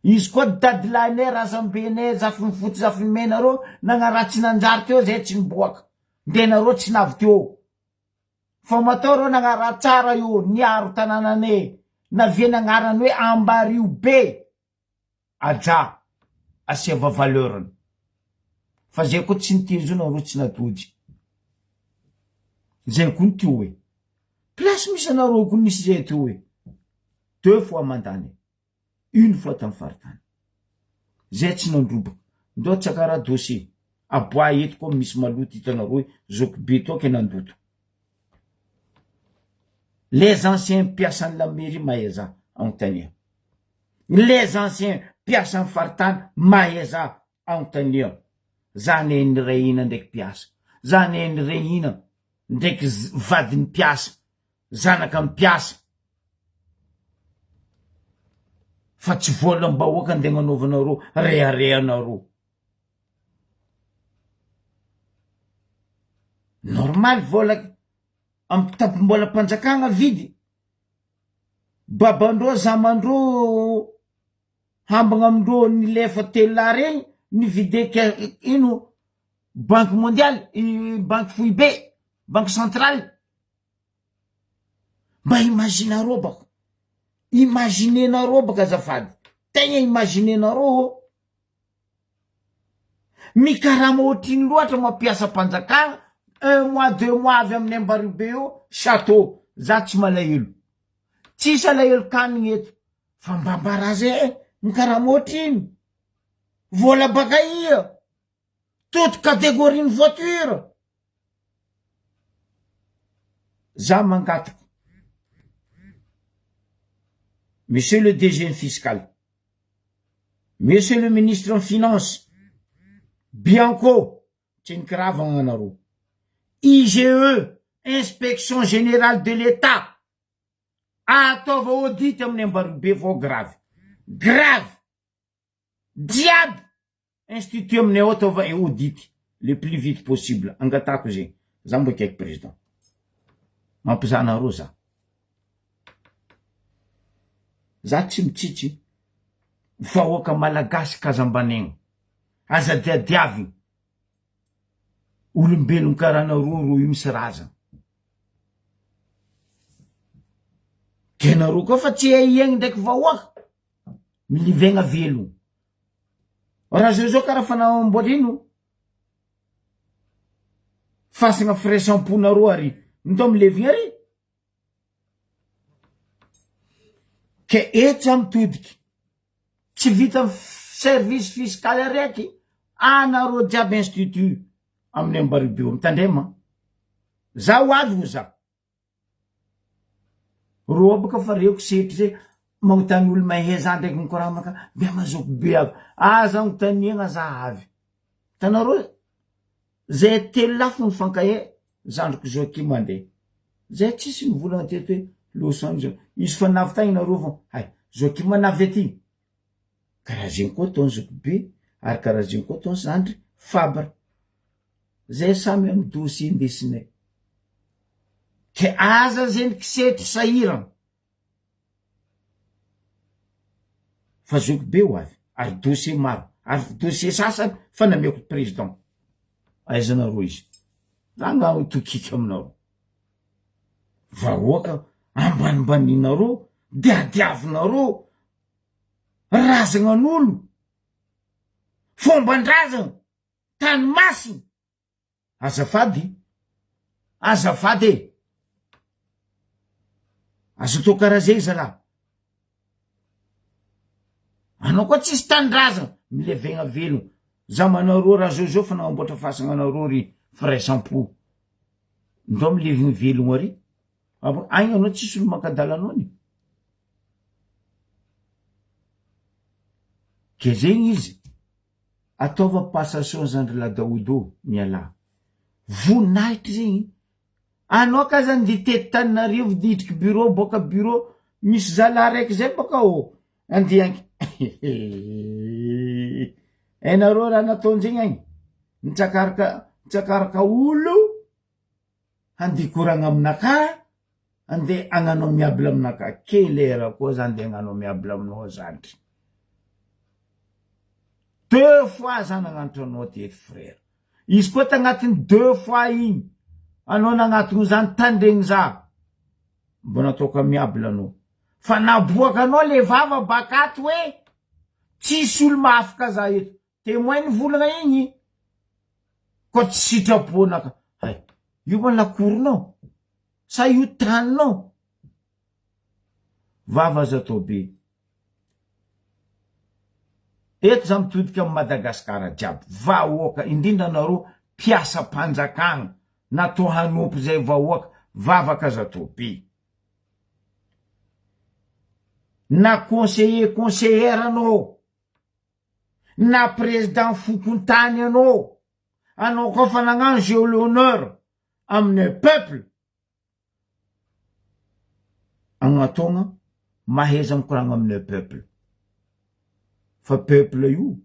Izy koa dadilahinay, razambenay, zafiny fotsy, zafiny mena reo nagnaratsy nanjary teo zay tsy niboaka. Ndre nareo tsy navy teo. Fa matao reo nagnaratsara io niaro tanananay naviany agnarany hoe Ambario be. Aja asiava valeur-ny. Fa zay koa tsy niteny zao nareo tsy natody. Zay koa ny teo e. Place misy anareo koa nisy zay teo e. Deux fois mandany. Une fois tam faritany. Zay tsy nandroboka. Ndao tsakara dossier. Aboahy eto koa misy maloto hitanareo hoe zoky be tao ke nandoto. Les anciens mpiasan'ny la mairie mahaiza anontania. Les anciens mpiasan'ny faritany mahaiza anontania. Za ne niray hina ndraiky mpiasa. Za ne niray hina ndraiky vadin'ny mpiasa. Zanaka mpiasa. Fa tsy volam-bahoaka ndeha agnanaovanareo reharehanareo. Normal vola am tampom-bolam-panjakana vidy. Babandreo zamandreo hambagna amindreo nilefa telo lahy regny nivide ino banque mondiale banque foibe banque centrale. Mba imaginareo bako, imaginenareo baka azafady, tegna imaginenareo ô. Mikarama ohatr'ino loatra mampiasa mpanjakana un mois deux mois avy amin'ny Ambaribe eo chateau za tsy malahelo tsisy alahelo kanigny eto fa mba ambara zay eh mikarama ohatr'ino vola baka ia toute catégorie ny voiture za mangataka monsieur le DG fiscal Monsieur le ministre ny finance, Bianco, tsy nikiravagna anareo, IGE, inspection générale de l'Etat, ataova audit amin'ny Ambaribe vao grave, grave, jiaby institut aminay ao ataova audit le plus vite possible, angatahako zegny, za mbo akaiky président, mampizaha anareo za. Za tsy mitsitsy vahoaka malagasy kazambanegna aza diadiavigny olombelogno karaha anareo ro io misy razagna ke nareo koa fa tsy hay hiaigny ndraiky vahoaka milivegna velogno raha zao zao karaha fanamboatra ino fasagna firaisam-ponareo ary ndao milevigna ary Ke etsy mitodiky, tsy vita service fiscal araiky, anareo jiaby institut amin'ny Ambaribe eo, mitandrema, za ho avy ho za, rô baka fa reko setry zay magnotany olo mahay za ndraiky mikoramaka mbe mazoky be aby, aza agnontaniagna za avy, hitanareo Zay telo lafy mifankahe zandriko Joachim mandeha. Zay tsisy nivolagna teto hoe Los Angeles. Izy fa navy tagny nareo vao hay Joachim navy aty. Karaha zegny koa ataony zokibe ary karaha zegny koa ataony zandry Fabre. Zay samy amy dossier indesinay. Ke aza zegny kisetry sahiragna. Fa zoky be ho avy ary dossier maro ary dossier sasany fa nameko président. Aiza nareo izy? Za nga ho tokiky aminareo. Vahoaka ambanimbaninareo de adiavinareo razagnan'olo, fomban-drazagna, tany masina. Azafady, azafady e! Aza atao karaha zay zalahy. Anao koa tsisy tanindrazana, milevegna velogno. Za manareo raha zao zao fa nagnamboatra fasagna anareo ry firaisam-po. Ndao milevigny velogno ary. Agny anao tsisy olo mankadala anao ny. Ke zegny izy. Ataova passation zandry ladaodo ô, mialà. Voninahitry zegny. Anao ka zany ndeha hitety Tananarivo nidriky bureau boaka bureau misy zalahy raiky zay boka ô andeha ank hainareo raha nataonjegny agny nitsakaraka nitsakaraka olo Handeha hikoragna aminakahy, andeha hagnano amiable aminakahy. Quelle heure koa za andeha hagnano amiable aminao zandry? Deux fois za nagnanatra anao teto frère. Izy koa tagnatin'ny deux fois igny, anao nagnatogno za nitandregny za, mbo nataoko amiable anao. Fa naboakanao le vava bakato hoe tsisy olo mahafaka za eto. Témoin nivolagna igny koa tsy sitraponaka hay io ma lakoronao sa io taninao vava aza atao be eto za mitodika am Madagascar jiaby vahoaka indrindra anareo mpiasam-panjakagna natao hanompo zay vahoaka vavaka aza atao be na conseiller conseillère anao na président fokontany anao, anao koa fa nagnano jeu l'honneur amin'ny peuple, agnatogna mahaiza mikoragna amin'ny peuple, fa peuple io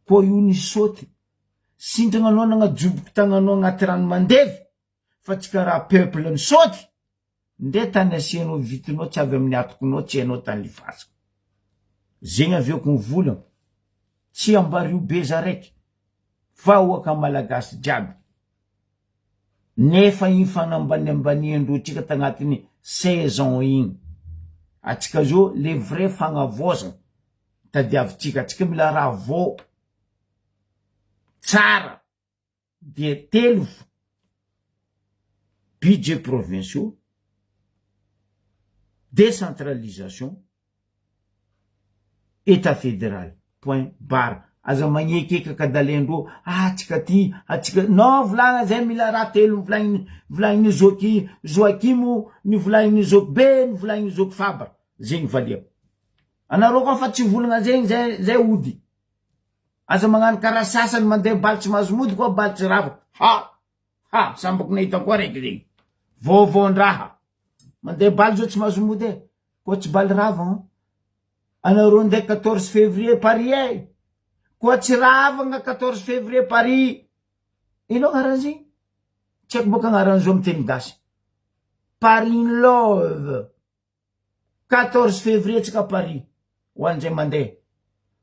koa io nisaoty, sintragna anao nagnajoboko tagnanao agnaty rano mandevy, fa tsy karaha peuple misaoty ndre tany asianao vitinao tsy avy amin'ny atokonao tsy hainao tany lifasako zegny avy eo ko mivolagna tsy ambario be za raiky vahoaka malagasy jiaby nefa igny fanambaniambaniandreo tsika tagnatiny 16 ans igny atsika zao le vrai fagnavaozana tadiavitsika atsika mila raha vao tsara dia telo budget provinciaux, décentralisation, Etat fédéral, point barre, aza magnekeky kadalendreo ah atsika ty atsika non volagna zay mila raha telo volagniny volagniny zoky Joakim ny volagniny zoky be ny volagniny zoky fabra zegny valiako anareo koa fa tsy volagna zegny zay zay ody Aza magnano karaha sasany mandeha baly tsy mahazo mody koa baly tsy rava. Ha! Ha! Sambako nahita koa raiky zegny. Vaovaon-draha. Mandeha baly zao tsy mahazo mody e. Koa tsy baly rava an. Anareo ndeha 14 février Paris e. Koa tsy ravagna 14 février Paris. Ino agnaran'izy? Tsy haiko boka agnaran'izy io amy teny gasy. Paris in love. 14 février tsika Paris ho an'izay mandeha.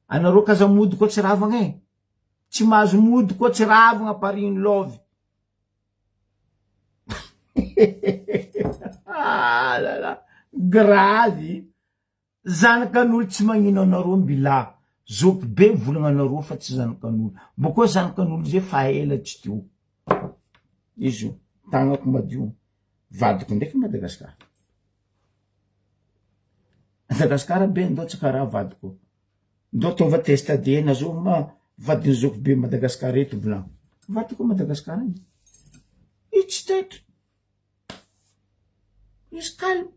Anareo k'aza mody koa tsy ravagna e. Tsy mahazo mody koa tsy ravagna Paris in love. Ah là là, grave. Zanakan'olo tsy magnino anareo mbila zoky be mivolagna anareo fa tsy zanakan'olo. Bôkô zanakan'olo zay fa ela tsy teo. Izy io, tagnako madio. Vadiko ndraiky Madagascar. Madagascar be ndao tsy karaha vadiko. Ndao ataova test ADN azovy ma vadin'i zoky be Madagascar eto volagno. Vadiko Madagascar agny. Izy tsy taitra. Izy calme.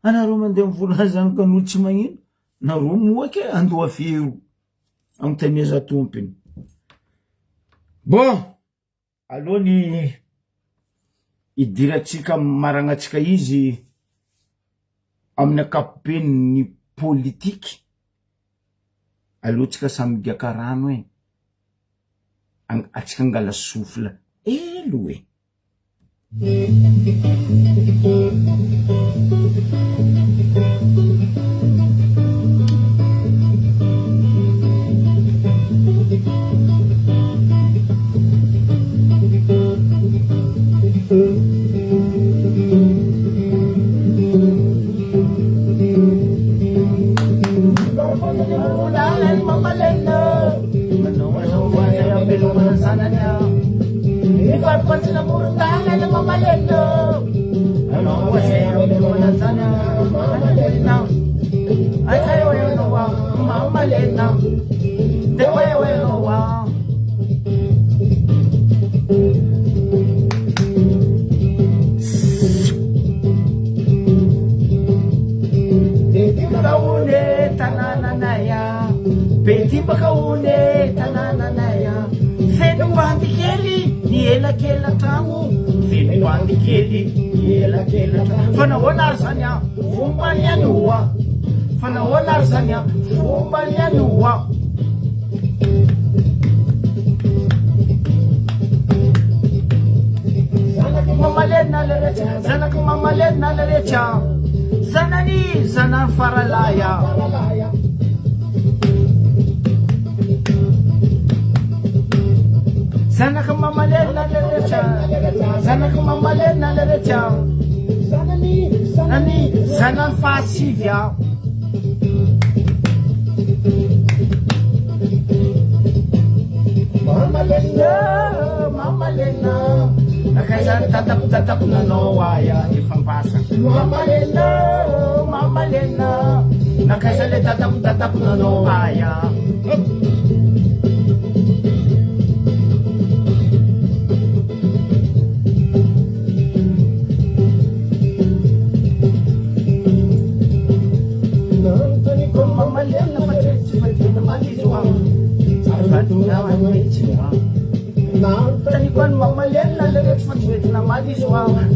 Anareo mandeha mivolagna zanakan'olo tsy magnino, nareo moa ke andoha fero. Anontania tompony. Bon. Aleo ny hidirantsika maragnantsika izy amin'ny ankapobeny ny politiky, aleo tsika samy migaka rano e, atsika angala souffle hely oe. Baka hono e tanànanay a. Feno bandy kely ny elakela-tragno, feno bandy kely ny elakela-tragno. Fa nahoana ary zany a? Fomba ny any oa. Fa nahoana ary zany a? Fomba ny any oa. Zanak'i Mamalena leretsy, zanak'i Mamalena leretsy a. Zanany, zanany faralahy a. Zanak'i Mamalena leretsy a. Zanak'i Mamalena leretsy a. Zanany, zanany fahasivy a. Mama Lena, Mama Lena, nankaiza ny tatako tatako nanao ahy ah, efa mbasa. Mama Lena, Mama Lena, nankaiza le tatako tatako nanao ahy ah.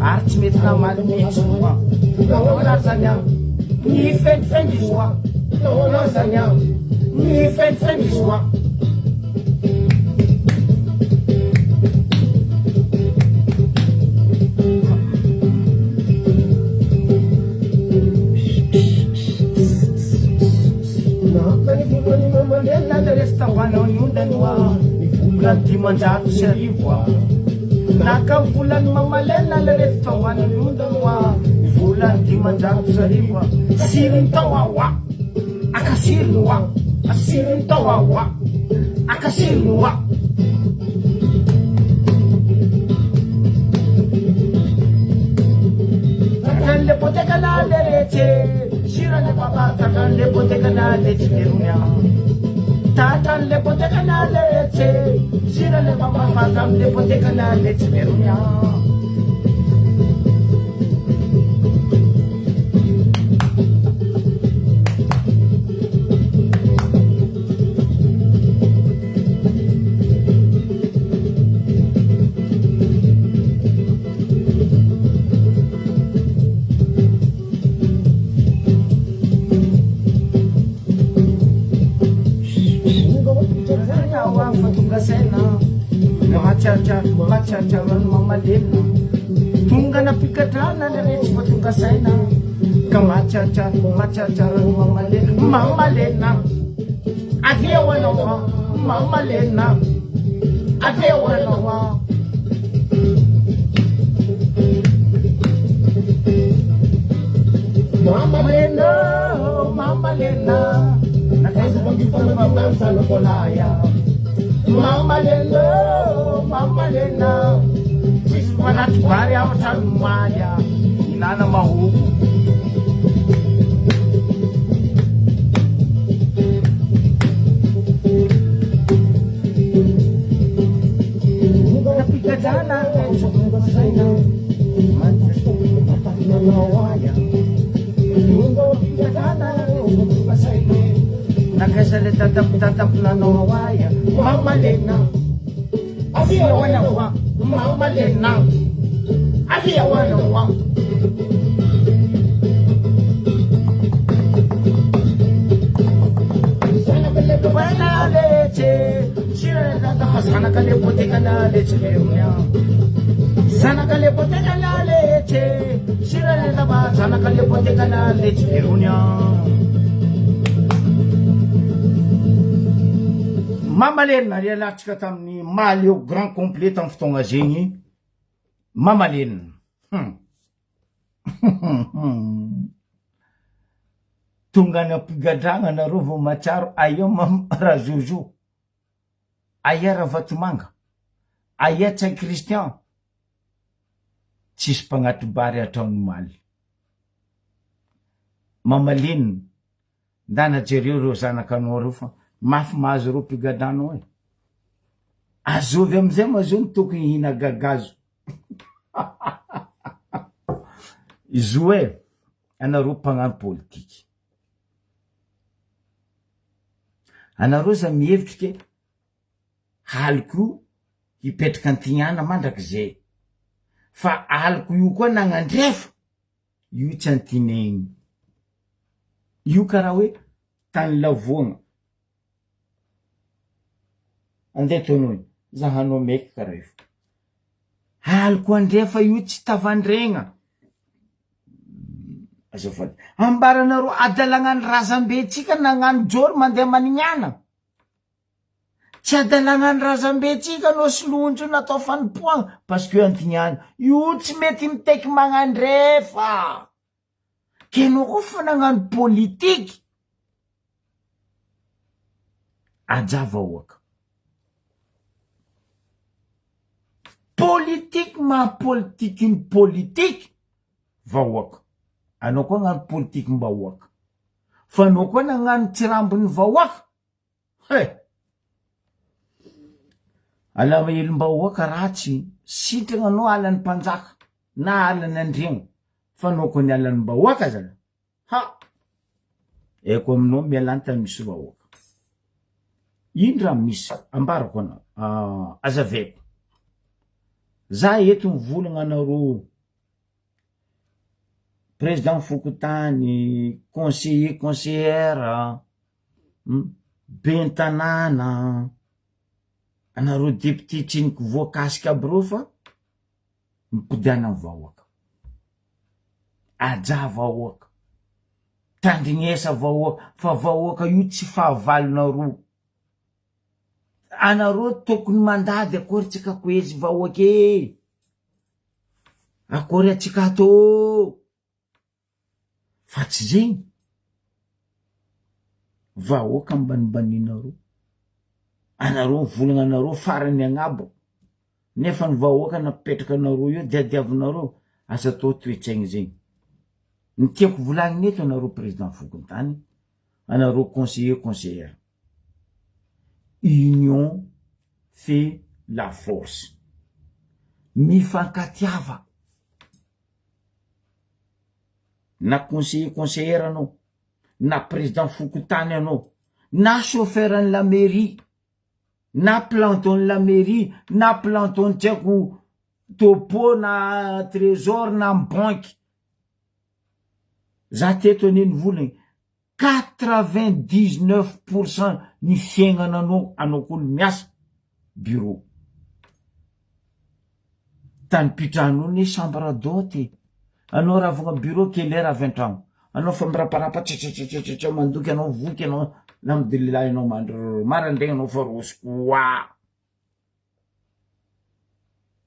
Ary tsy mety namaly mihitsy oa. Nahoana ary zany an? Nifendrifendry izy oa. Nahoana ary zany an? Nifendrifendry izy oa. Naka volan'ny mamalena le reto tao any ondany oa ny volany 1500 a siriny tao aoa Akasiriny hoa, asiriny tao aho hoa, akasiriny hoa. Tratran'le poteka na le retse, sirany papa, tratran'le poteka na le tsimerony aho. Tratran'le poteka na le retse, sirany papa, tratran'le poteka na le tsimerony aho. Tonga nampikadrana le retsy fa tonga saina ka mahatsiarotsiaro mahatsiarotsiaro an'i Mama Lena Mama Lena avy eo anao an Mama Lena avy eo anao an Mama Lena Mama Lena nakaiza mangipana zanakolahy Mama Lena Mama Lena tsisy manaty vary aho hatrany omaly ah Hinana mahoko. Napigadrana tonga saina manao ahy tonga pigadrana tonga saina nakaiza le tatap nanao ahy mama lena Avia ho anao a, mama Lena. Avia ho anao a. Zanaka letse, fa zanaka le poteka na letse leonia. Zanaka le poteka na letse, sirana zanaka le poteka na letse leonia. Mama Lena, rialatsika tamin'ny Mahaleo grand complet tamin'ny fotoagna zegny Mama Lena. Hum. Tonga any am-pigadragna nareo vao mahatsiaro aia Mam Razozo, aia Ravatomanga, aia Ntsay Christian. Tsisy mpagnatri-bary hatramin'ny omaly. Mama Lena. Ndana jereo reo zanakanao reo fa mafy mahazo reo mpigadranao e. Azovy amizay ma zao no tokony hihina gagazo. Izo e, anareo mpagnano politiky. Anareo za mihevitry ke aliko io hipetraka antignana mandrakizay fa aliko io koa nagnandrefa io tsy antinegny io karaha hoe tany lavoagna andeha tonoy zahanao meky karaha io aliko andrefa io tsy tavandregna azafady ambaranareo adalagna ny razambentsika nagnano joro mandeha manignana Tsy hadalagna ny razambentsika no soloinjo natao fanompoagna parce que antignana io tsy mety miteky magnandrefa ke anao koa fa nagnano politiky ajà vahoaka politiky maha politiky ny politiky vahoaka anao koa agnano politikim-bahoaka fa anao koa nagnano tsirambin'ny vahoaka He! Alahelom-bahoaka ratsy, sitrana anao alan'ny mpanjaka na alan'ny andriagna fa anao koa ny alan'ny bahoaka zalahy, ha! Haiko aminao mialà ny tany misy vahoaka. Ino raha misy? Ambarako anao, azavaiko. Za eto mivolagna anareo président fokontany, conseiller, conseillère, Ben'ny tanàna, anareo député tsiniky voakasika aby reo fa mipodiana am vahoaka, ajà vahoaka, tandrignesa vahoaka fa vahoaka io tsy fahavalonareo, anareo tokony mandady akory tsika koezy vahoaka e, akory atsika ato ô. Fa tsy zegny, vahoaka ambanimbaninareo, anareo mivolagna anareo farany agnabo, nefa ny vahoaka napetraka anareo eo diadiavinareo, aza atao toetsaigny zegny, ny tiako volagnina eto anareo président fokontany, anareo conseiller conseillère, union fait la force, mifankatiava. na conseiller conseillère anao, na président fokontany anao, na chauffeur ny la mairie, na planton ny la mairie, na planton ny tsy haiko topo na trésor na amy banky, za teto anie nivolagna e, 99 pour cent ny fiaignananao anao koa no miasa bureau tany mpitrano anie chambre d'hote e, anao raha vao bureau quelle heure avy antragno anao fa miraparapa tratratratratatra mandoky anao voky anao alhamdoulilah enao mandry marandraigny anao fa roso koa.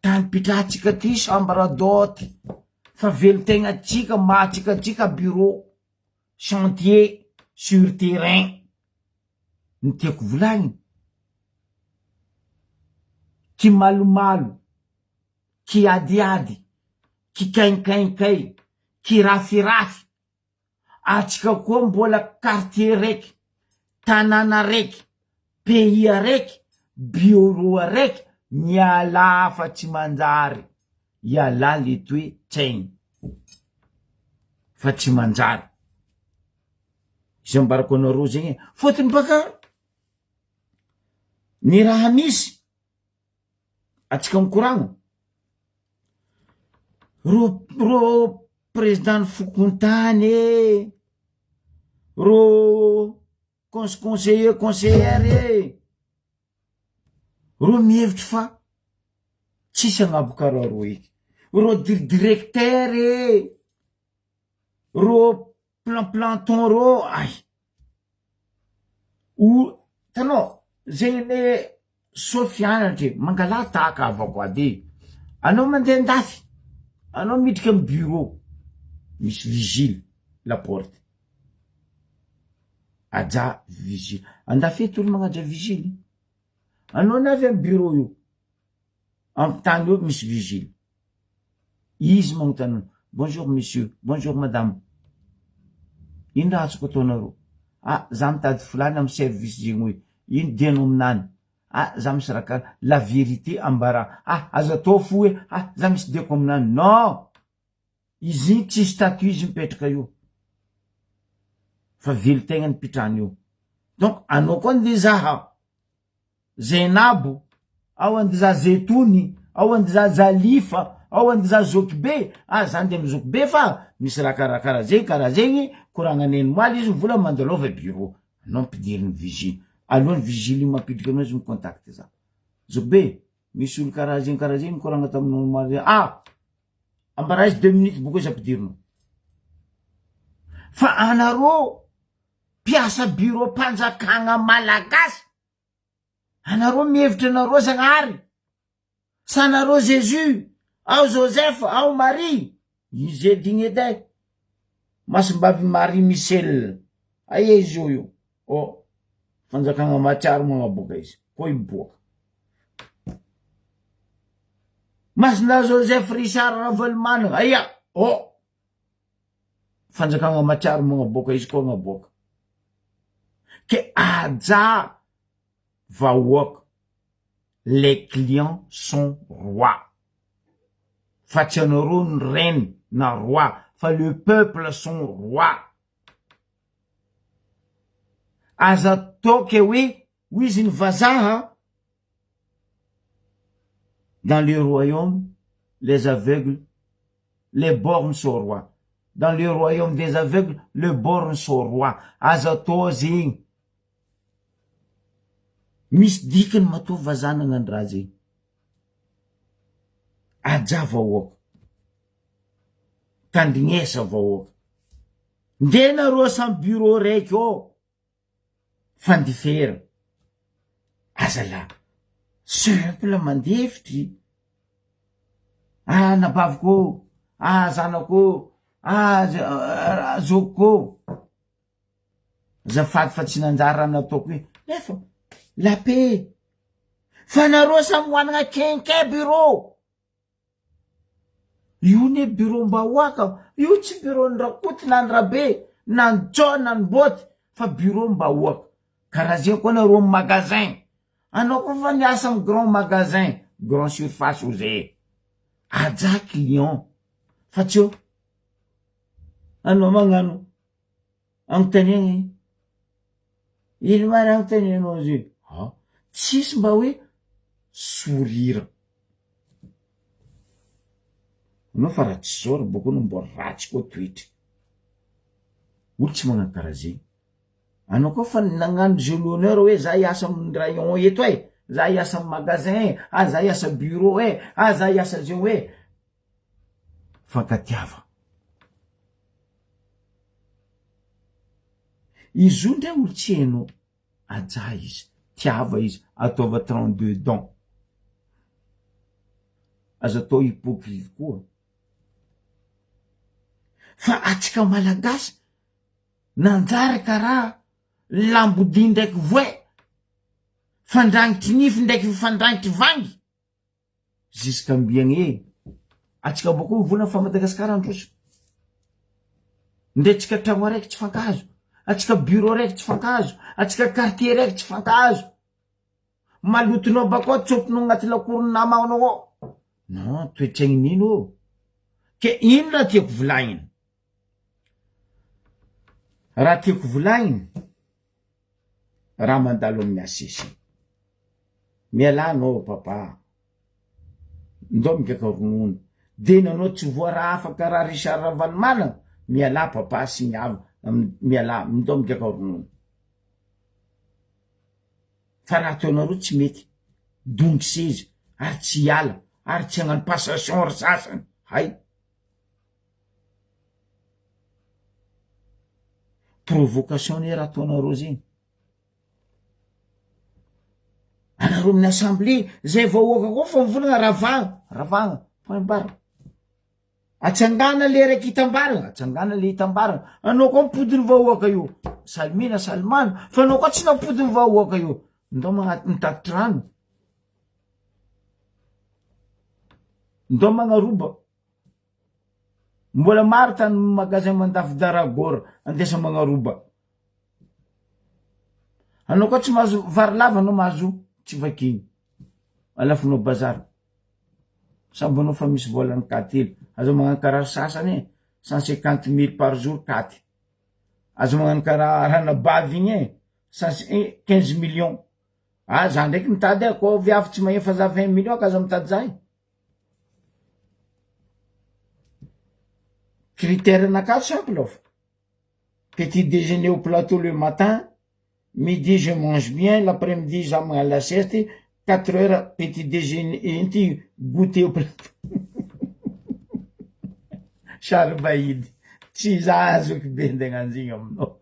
Tany mpitratsika ty chambre d'hote fa velon-tegnatsika mahatsika antsika bureau. chantier sur terrain ny tiako volagniny, kimalomalo, kiadiady, kikainkaikay, kirafirafy, atsika koa mbola quartier raiky, tanàna raiky, pays araiky, bureau araiky, mialà fa tsy manjary. Ialahy le toe tsaigny fa tsy manjary, zay ambarako anareo zegny e, fôtony baka ny raha misy atsika mikoragna, rô rô président ny fokontany e, rô conse conseiller conseillère e. Reo mihevitry fa tsisy agnabo karaha reo eky, reo dir directeur e, reo plan planton reo ay, o hitanao zegny anie soa fianatra e, mangalà tahaka havako aby e, anao mandeha andafy, anao midriky amy bureau misy vigile la porte, ajà vigile, andafy eto olo magnaja vigile. Anao anie avy amy bureau io, amy tany eo misy vigile, izy magnotany anao, bonjour monsieur, bonjour madame, ino raha azoko ataonareo, ah za mitady filany amy service zegny hoe, ino dianao aminany, ah za misy raha kara, la vérité ambara, ah aza atao fo hoe ah za misy diako aminany, non! Izy iny tsisy statut izy mipetraka io fa velon-tegna ny mpitrano io. Donc anao koa ndeha zaha Zainabo, ao andeha zaha Zaitony, ao andeha zaha Zalifa, ao andeha zaha Zokibe, ah za ndeha amy Zokibe fa misy raha karakara zegny karaha zegny, koragna neny moaly izy mivola mandalova bureau, anao ampidiriny vigile, alohan'ny vigile io mampiditra anao izy mi-contact za, Zokibe misy olo karaha zegny karaha zegny nikoragna taminao omaly zegny, ah! Ambarà izy deux minutes boko izy ampidirinao. Fa anareo mpiasa bureau mpanjakagna malagasy, anareo mihevitra anareo Zagnahary, sa anareo Jesus, ao Joseph, ao Marie, izy edigny edy e, Masimbavy Marie Michel, aia izy io io, oh, fanjakagna mahatsiaro magnaboaka izy, koa hiboaka. Masina Joseph Richard Ravalomanana, aia, oh, fanjakagna mahatsiaro magnaboaka izy koa agnaboaka. Ke ajà vahoaka, les clients sont rois, fa tsy anareo ny reine na roi, fa le peuple sont rois. Aza atao ke hoe hoy izy ny vazaha dans le royaume les aveugles les borgnes sont rois dans le royaume des aveugles le borgne sont rois aza atao zegny misy dikany matoa vazaha nagnano raha zegny ajà vahoaka tandrignesa vahoaka nde nareo samy bureau raiky ao Fandifera, azalahy simple mandefitry, ah anabaviko ô, ah zanako ô, ah zokiko ô, azafady fa tsy nanjary raha nataoko io, nefa la paix, fa nareo samy hoanina kenke bureau. Io ne bureau-mbahoaka, io tsy bureau-n'i Rakoto na ny Rabe na ny John na ny Boty fa bureau-mbahoaka. Karaha zay koa nareo am magasin, anao koa fa miasa am grand magasin, grand surface ozy e, ajà client fa tsy eo anao magnano Anontaniagna ino ma raha anontanianao zay? Ha, tsisy mba hoe sourire. Anao fa raha tsy zao ry boko anao mbo ratsy koa toetra. Olo tsy magnano karaha zegny. Anao koa fa nagnano jeu l'honneur hoe za hiasa amin'ny rayon eto e, za hiasa amy magasin e, ah za hiasa bureau e, ah za hiasa zeo e. Fankatiava. Izy io ndray olo tsy hainao, ajà izy, tiava izy, ataova 32 dents. Aza atao hypocrite koa. Fa atsika malagasy nanjary karaha lambodia ndraiky voay, fandrangitry nify ndraiky fandrangitry vangy. Jusqu'ambiagna e! Atsika bôko mivolagna fa Madagascar androso. Ndre atsika tragno araiky tsy fankahazo, atsika bureau araiky tsy fankahazo, atsika quartier araiky tsy fankahazo. Malotonao bakao tsôpinao agnaty lakoron'ny namanao ao. Non, toetsaigny nino ô. Ke ino raha tiako volagnina? Raha tiako volagnina, raha mandalo amin'ny HCC. Mialà anao papa, ndao migaka ronono, de nanao tsy voa raha hafa karaha Richard Ravalomanana, mialà papa sy ny havana, mialà, ndao migaka ronono. Fa raha ataonareo tsy mety, dongy seza, ary tsy hiala, ary tsy hagnano passation ry sasany, hay. Provocation anie raha ataonareo zegny. Anareo amin'ny assemblée, zay vahoaka koa fa mivolagna ravagna, ravagna, point barre. Atsangana le raiky hitambaragna, atsangana le hitambaragna. Anao koa mipody ny vahoaka io, salimina salimana, fa anao koa tsy nampody ny vahoaka io. Ndao magna- mitatitry rano, ndao magnaroba. Mbola maro tany magasin mandafo daragor andesa magnaroba. Anao koa tsy mahazo vary lava anao mahazo tsy vakiny. Alafonao bazary. Sambo anao fa misy volany katy hely. Aza magnano karaha sasany e. 150 mille par jour katy. Aza magnano karaha ranabavy igny e. 15 millions. Ah za ndraiky mitady ah, koa viavy tsy mahefa za 20 millions ka aza mitady za e. Critère nakahy simple fa. Petit déjeuner au plateau le matin, midi je mange bien, l'après-midi za magnano la sieste, 4 heures petit déjeuner ino ty goûter au plateau. Charles Bahidy, tsy za azoko be ndeha hagnano zegny aminao.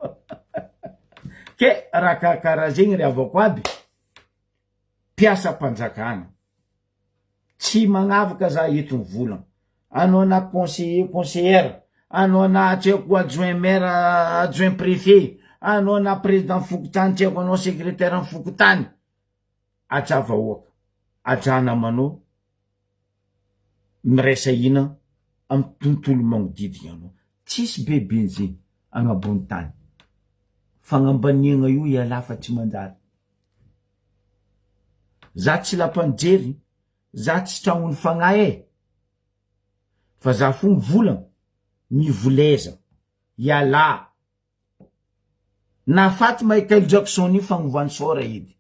Ke raha karakaraha zegny ry havako aby, mpiasam-panjakana, Tsy magnavaka za eto mivolagna, anao na conseiller conseillère, anao na tsy haiko adjoint maire adjoint prefet, anao na président fokontany tsy haiko anao secrétaire ny fokontany, ajà vahoaka, ajà namanao, miraisa hina amy tontolo magnodidigna anao, tsisy bebe zegny agnabony tany, fagnambaniagna io ialahy fa tsy manjary. Za tsy lapan'i jery, za tsy tragnon'ny fagnahy e! Fa za fo mivolagna, mivoleza, ialà. Nahafaty Michael Jackson io fagnovany sôra edy.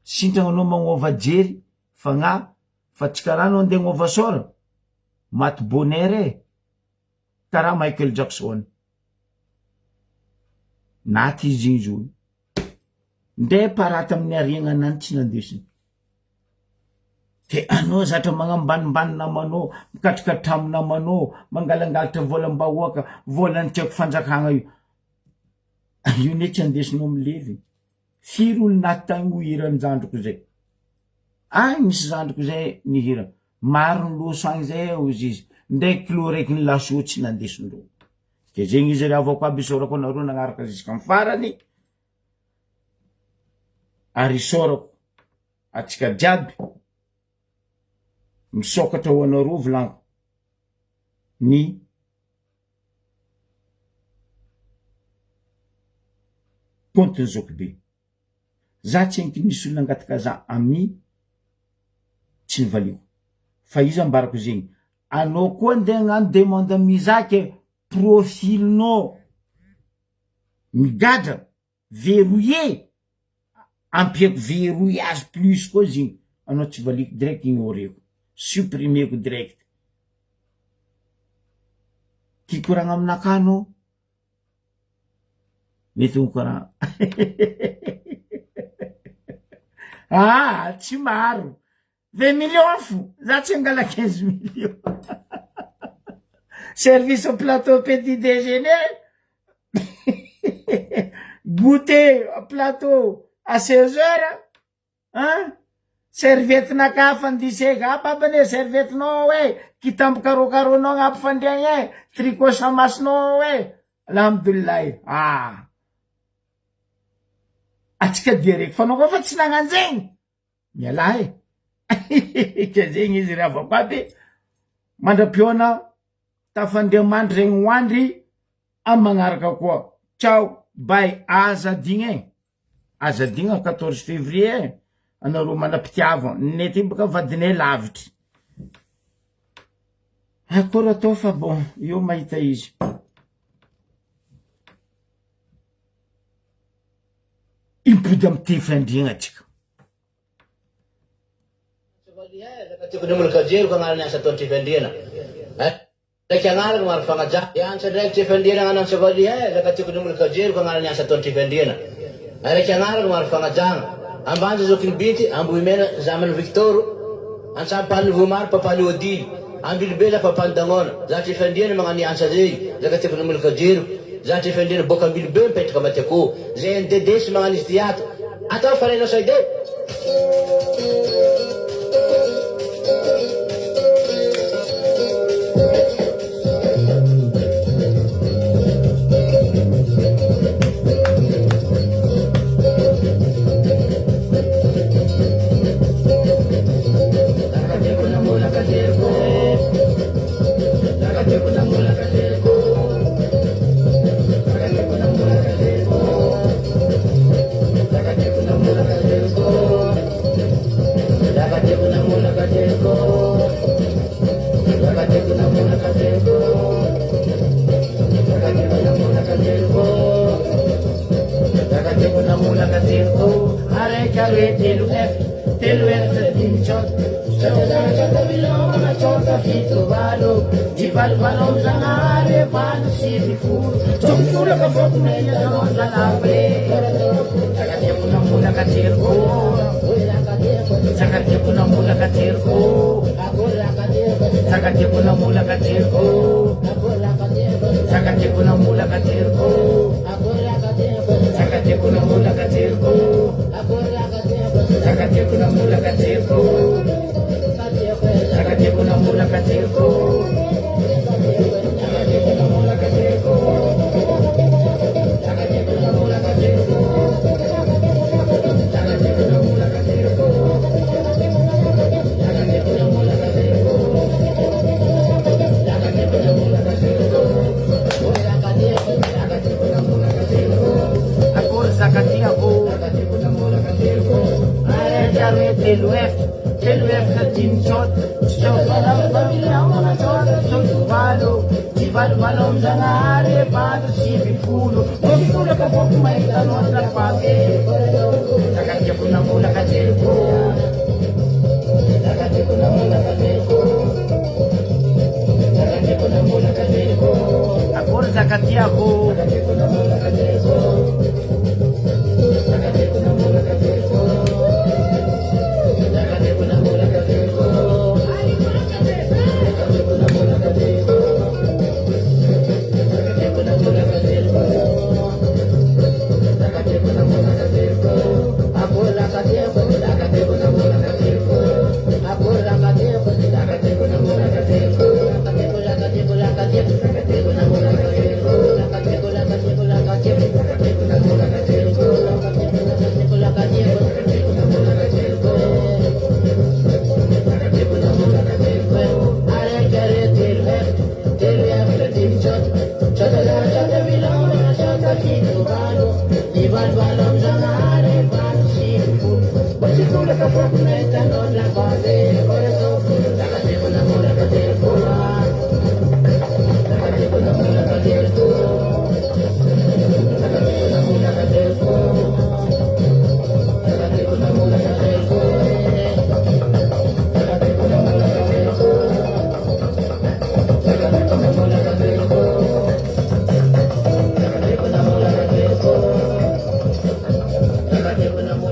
Sintragna anao magnova jery, fagnahy, fa tsy karaha anao andeha agnova sôra, maty bonheur e! Karaha Michael Jackson. Naty izy igny zo. Ndre parate amin'ny hariagna anany tsy nandesiny. De anao zatra magnambanimbany namanao, mikatrikatramo namanao, mangalangalatra volam-bahoaka, volan'ny tsy haiko fanjakagna io. Io ne tsy andesinao milevy. Firy olo naty tagny ho hiran-jandriko zay. Agny misy zandriko zay nihira. Maro ny loso agny zay hozy izy. Ndre kilo raiky ny laso tsy nandesindreo. De zegny izy ry havako aby isaorako anareo nagnaraka zisk'amy farany. Ary isaorako atsika jiaby misokatra ho anareo volaniko ny compte-n'ny zokibe. Za tsy enky nisy olona nangataka za ami tsy nivaliako. Fa iza ambarako zegny, anao koa nde hagnano demande ami za ke profil-nao migadra, verrouillé, ampiako verrouillage plus koa izy igny, anao tsy valiako direct ignoreko, supprimeko direct. Ty koragna aminakahy anao, mety ho karaha ah tsy maro 20 millions fo za tsy angala 15 millions service au plateau petit déjeuner goûter au plateau à 16 heures An! Serviette-nakahy fandisega ah babany e, serviette-nao ao e, kitambo carreau-carreau-nao agnabo fandriagna e, tricot samasinao ao e, alhamdoulilah ah! Atsika dia reko fa anao koa fa tsy nagnano zegny, mialà e, ke zegny izy ry havako aby, mandra-pihaona tafandriamandry regny ho andry amy magnaraka koa, ciao bye, aza adigna e. Aza adino 14 février e, anareo manam-pitiavana, ny aty boka vadinay lavitry. Akory atao fa bon, eo mahita izy. Impody amy tefy andriagna atsika. Ndraiky agnarako maro fagnajà. Hiantsa andraikitry Efandriana Anantsavaliha eh, zaka tiako ny molka jeriko agnarany asa ataon'i Trifandriana. Araiky agnarako maro fagnajagna. Ambanja zokiny Binty, Ambohimena zamany Victor, Antsampany Voamaro papany Odily, Ambilobe za papany Dagnona, za Trifandriana magnano hiantsa zegny, zaka tiako ny molka jeriko, za Trifandriana boaka Ambilobe mipetraka Matiakoho, zay an'i Dede sy magnano izy ty ato. Atao fa renao saide. Araiky aroe telo efatra, telo efatra dimy tsôta, tsôta milôma tsôta fito valo, tsivalovalo amy Zagnahary valo 90, tsômisolaka fôko megnanao zanako e. Tsakatiako namolaka teriko, tsakatiako namolaka teriko, tsakatiako namolaka teriko, tsakatiako namolaka teriko, tsakatiako namolaka teriko, tsakatiako namolaka teriko, tsakatiako namolaka teriko, tsakatiako namolaka teriko, tsakatiako namolaka teriko, tsakatiako namolaka teriko, tsakatiako namolaka teriko, tsakatiako namolaka teriko, tsakatiako namolaka teriko. Akory zakatiako, araiky aroe telo efatra, telo efatra dimy tsôta, tsôta tsôta tsôta valo, tsivalovalo amy Zagnahary valo 90, misolaka fôko mahita anao trapabe. Tsakatiako namolaka teriko, tsakatiako namolaka teriko, tsakatiako namolaka teriko. Akory zakatiako.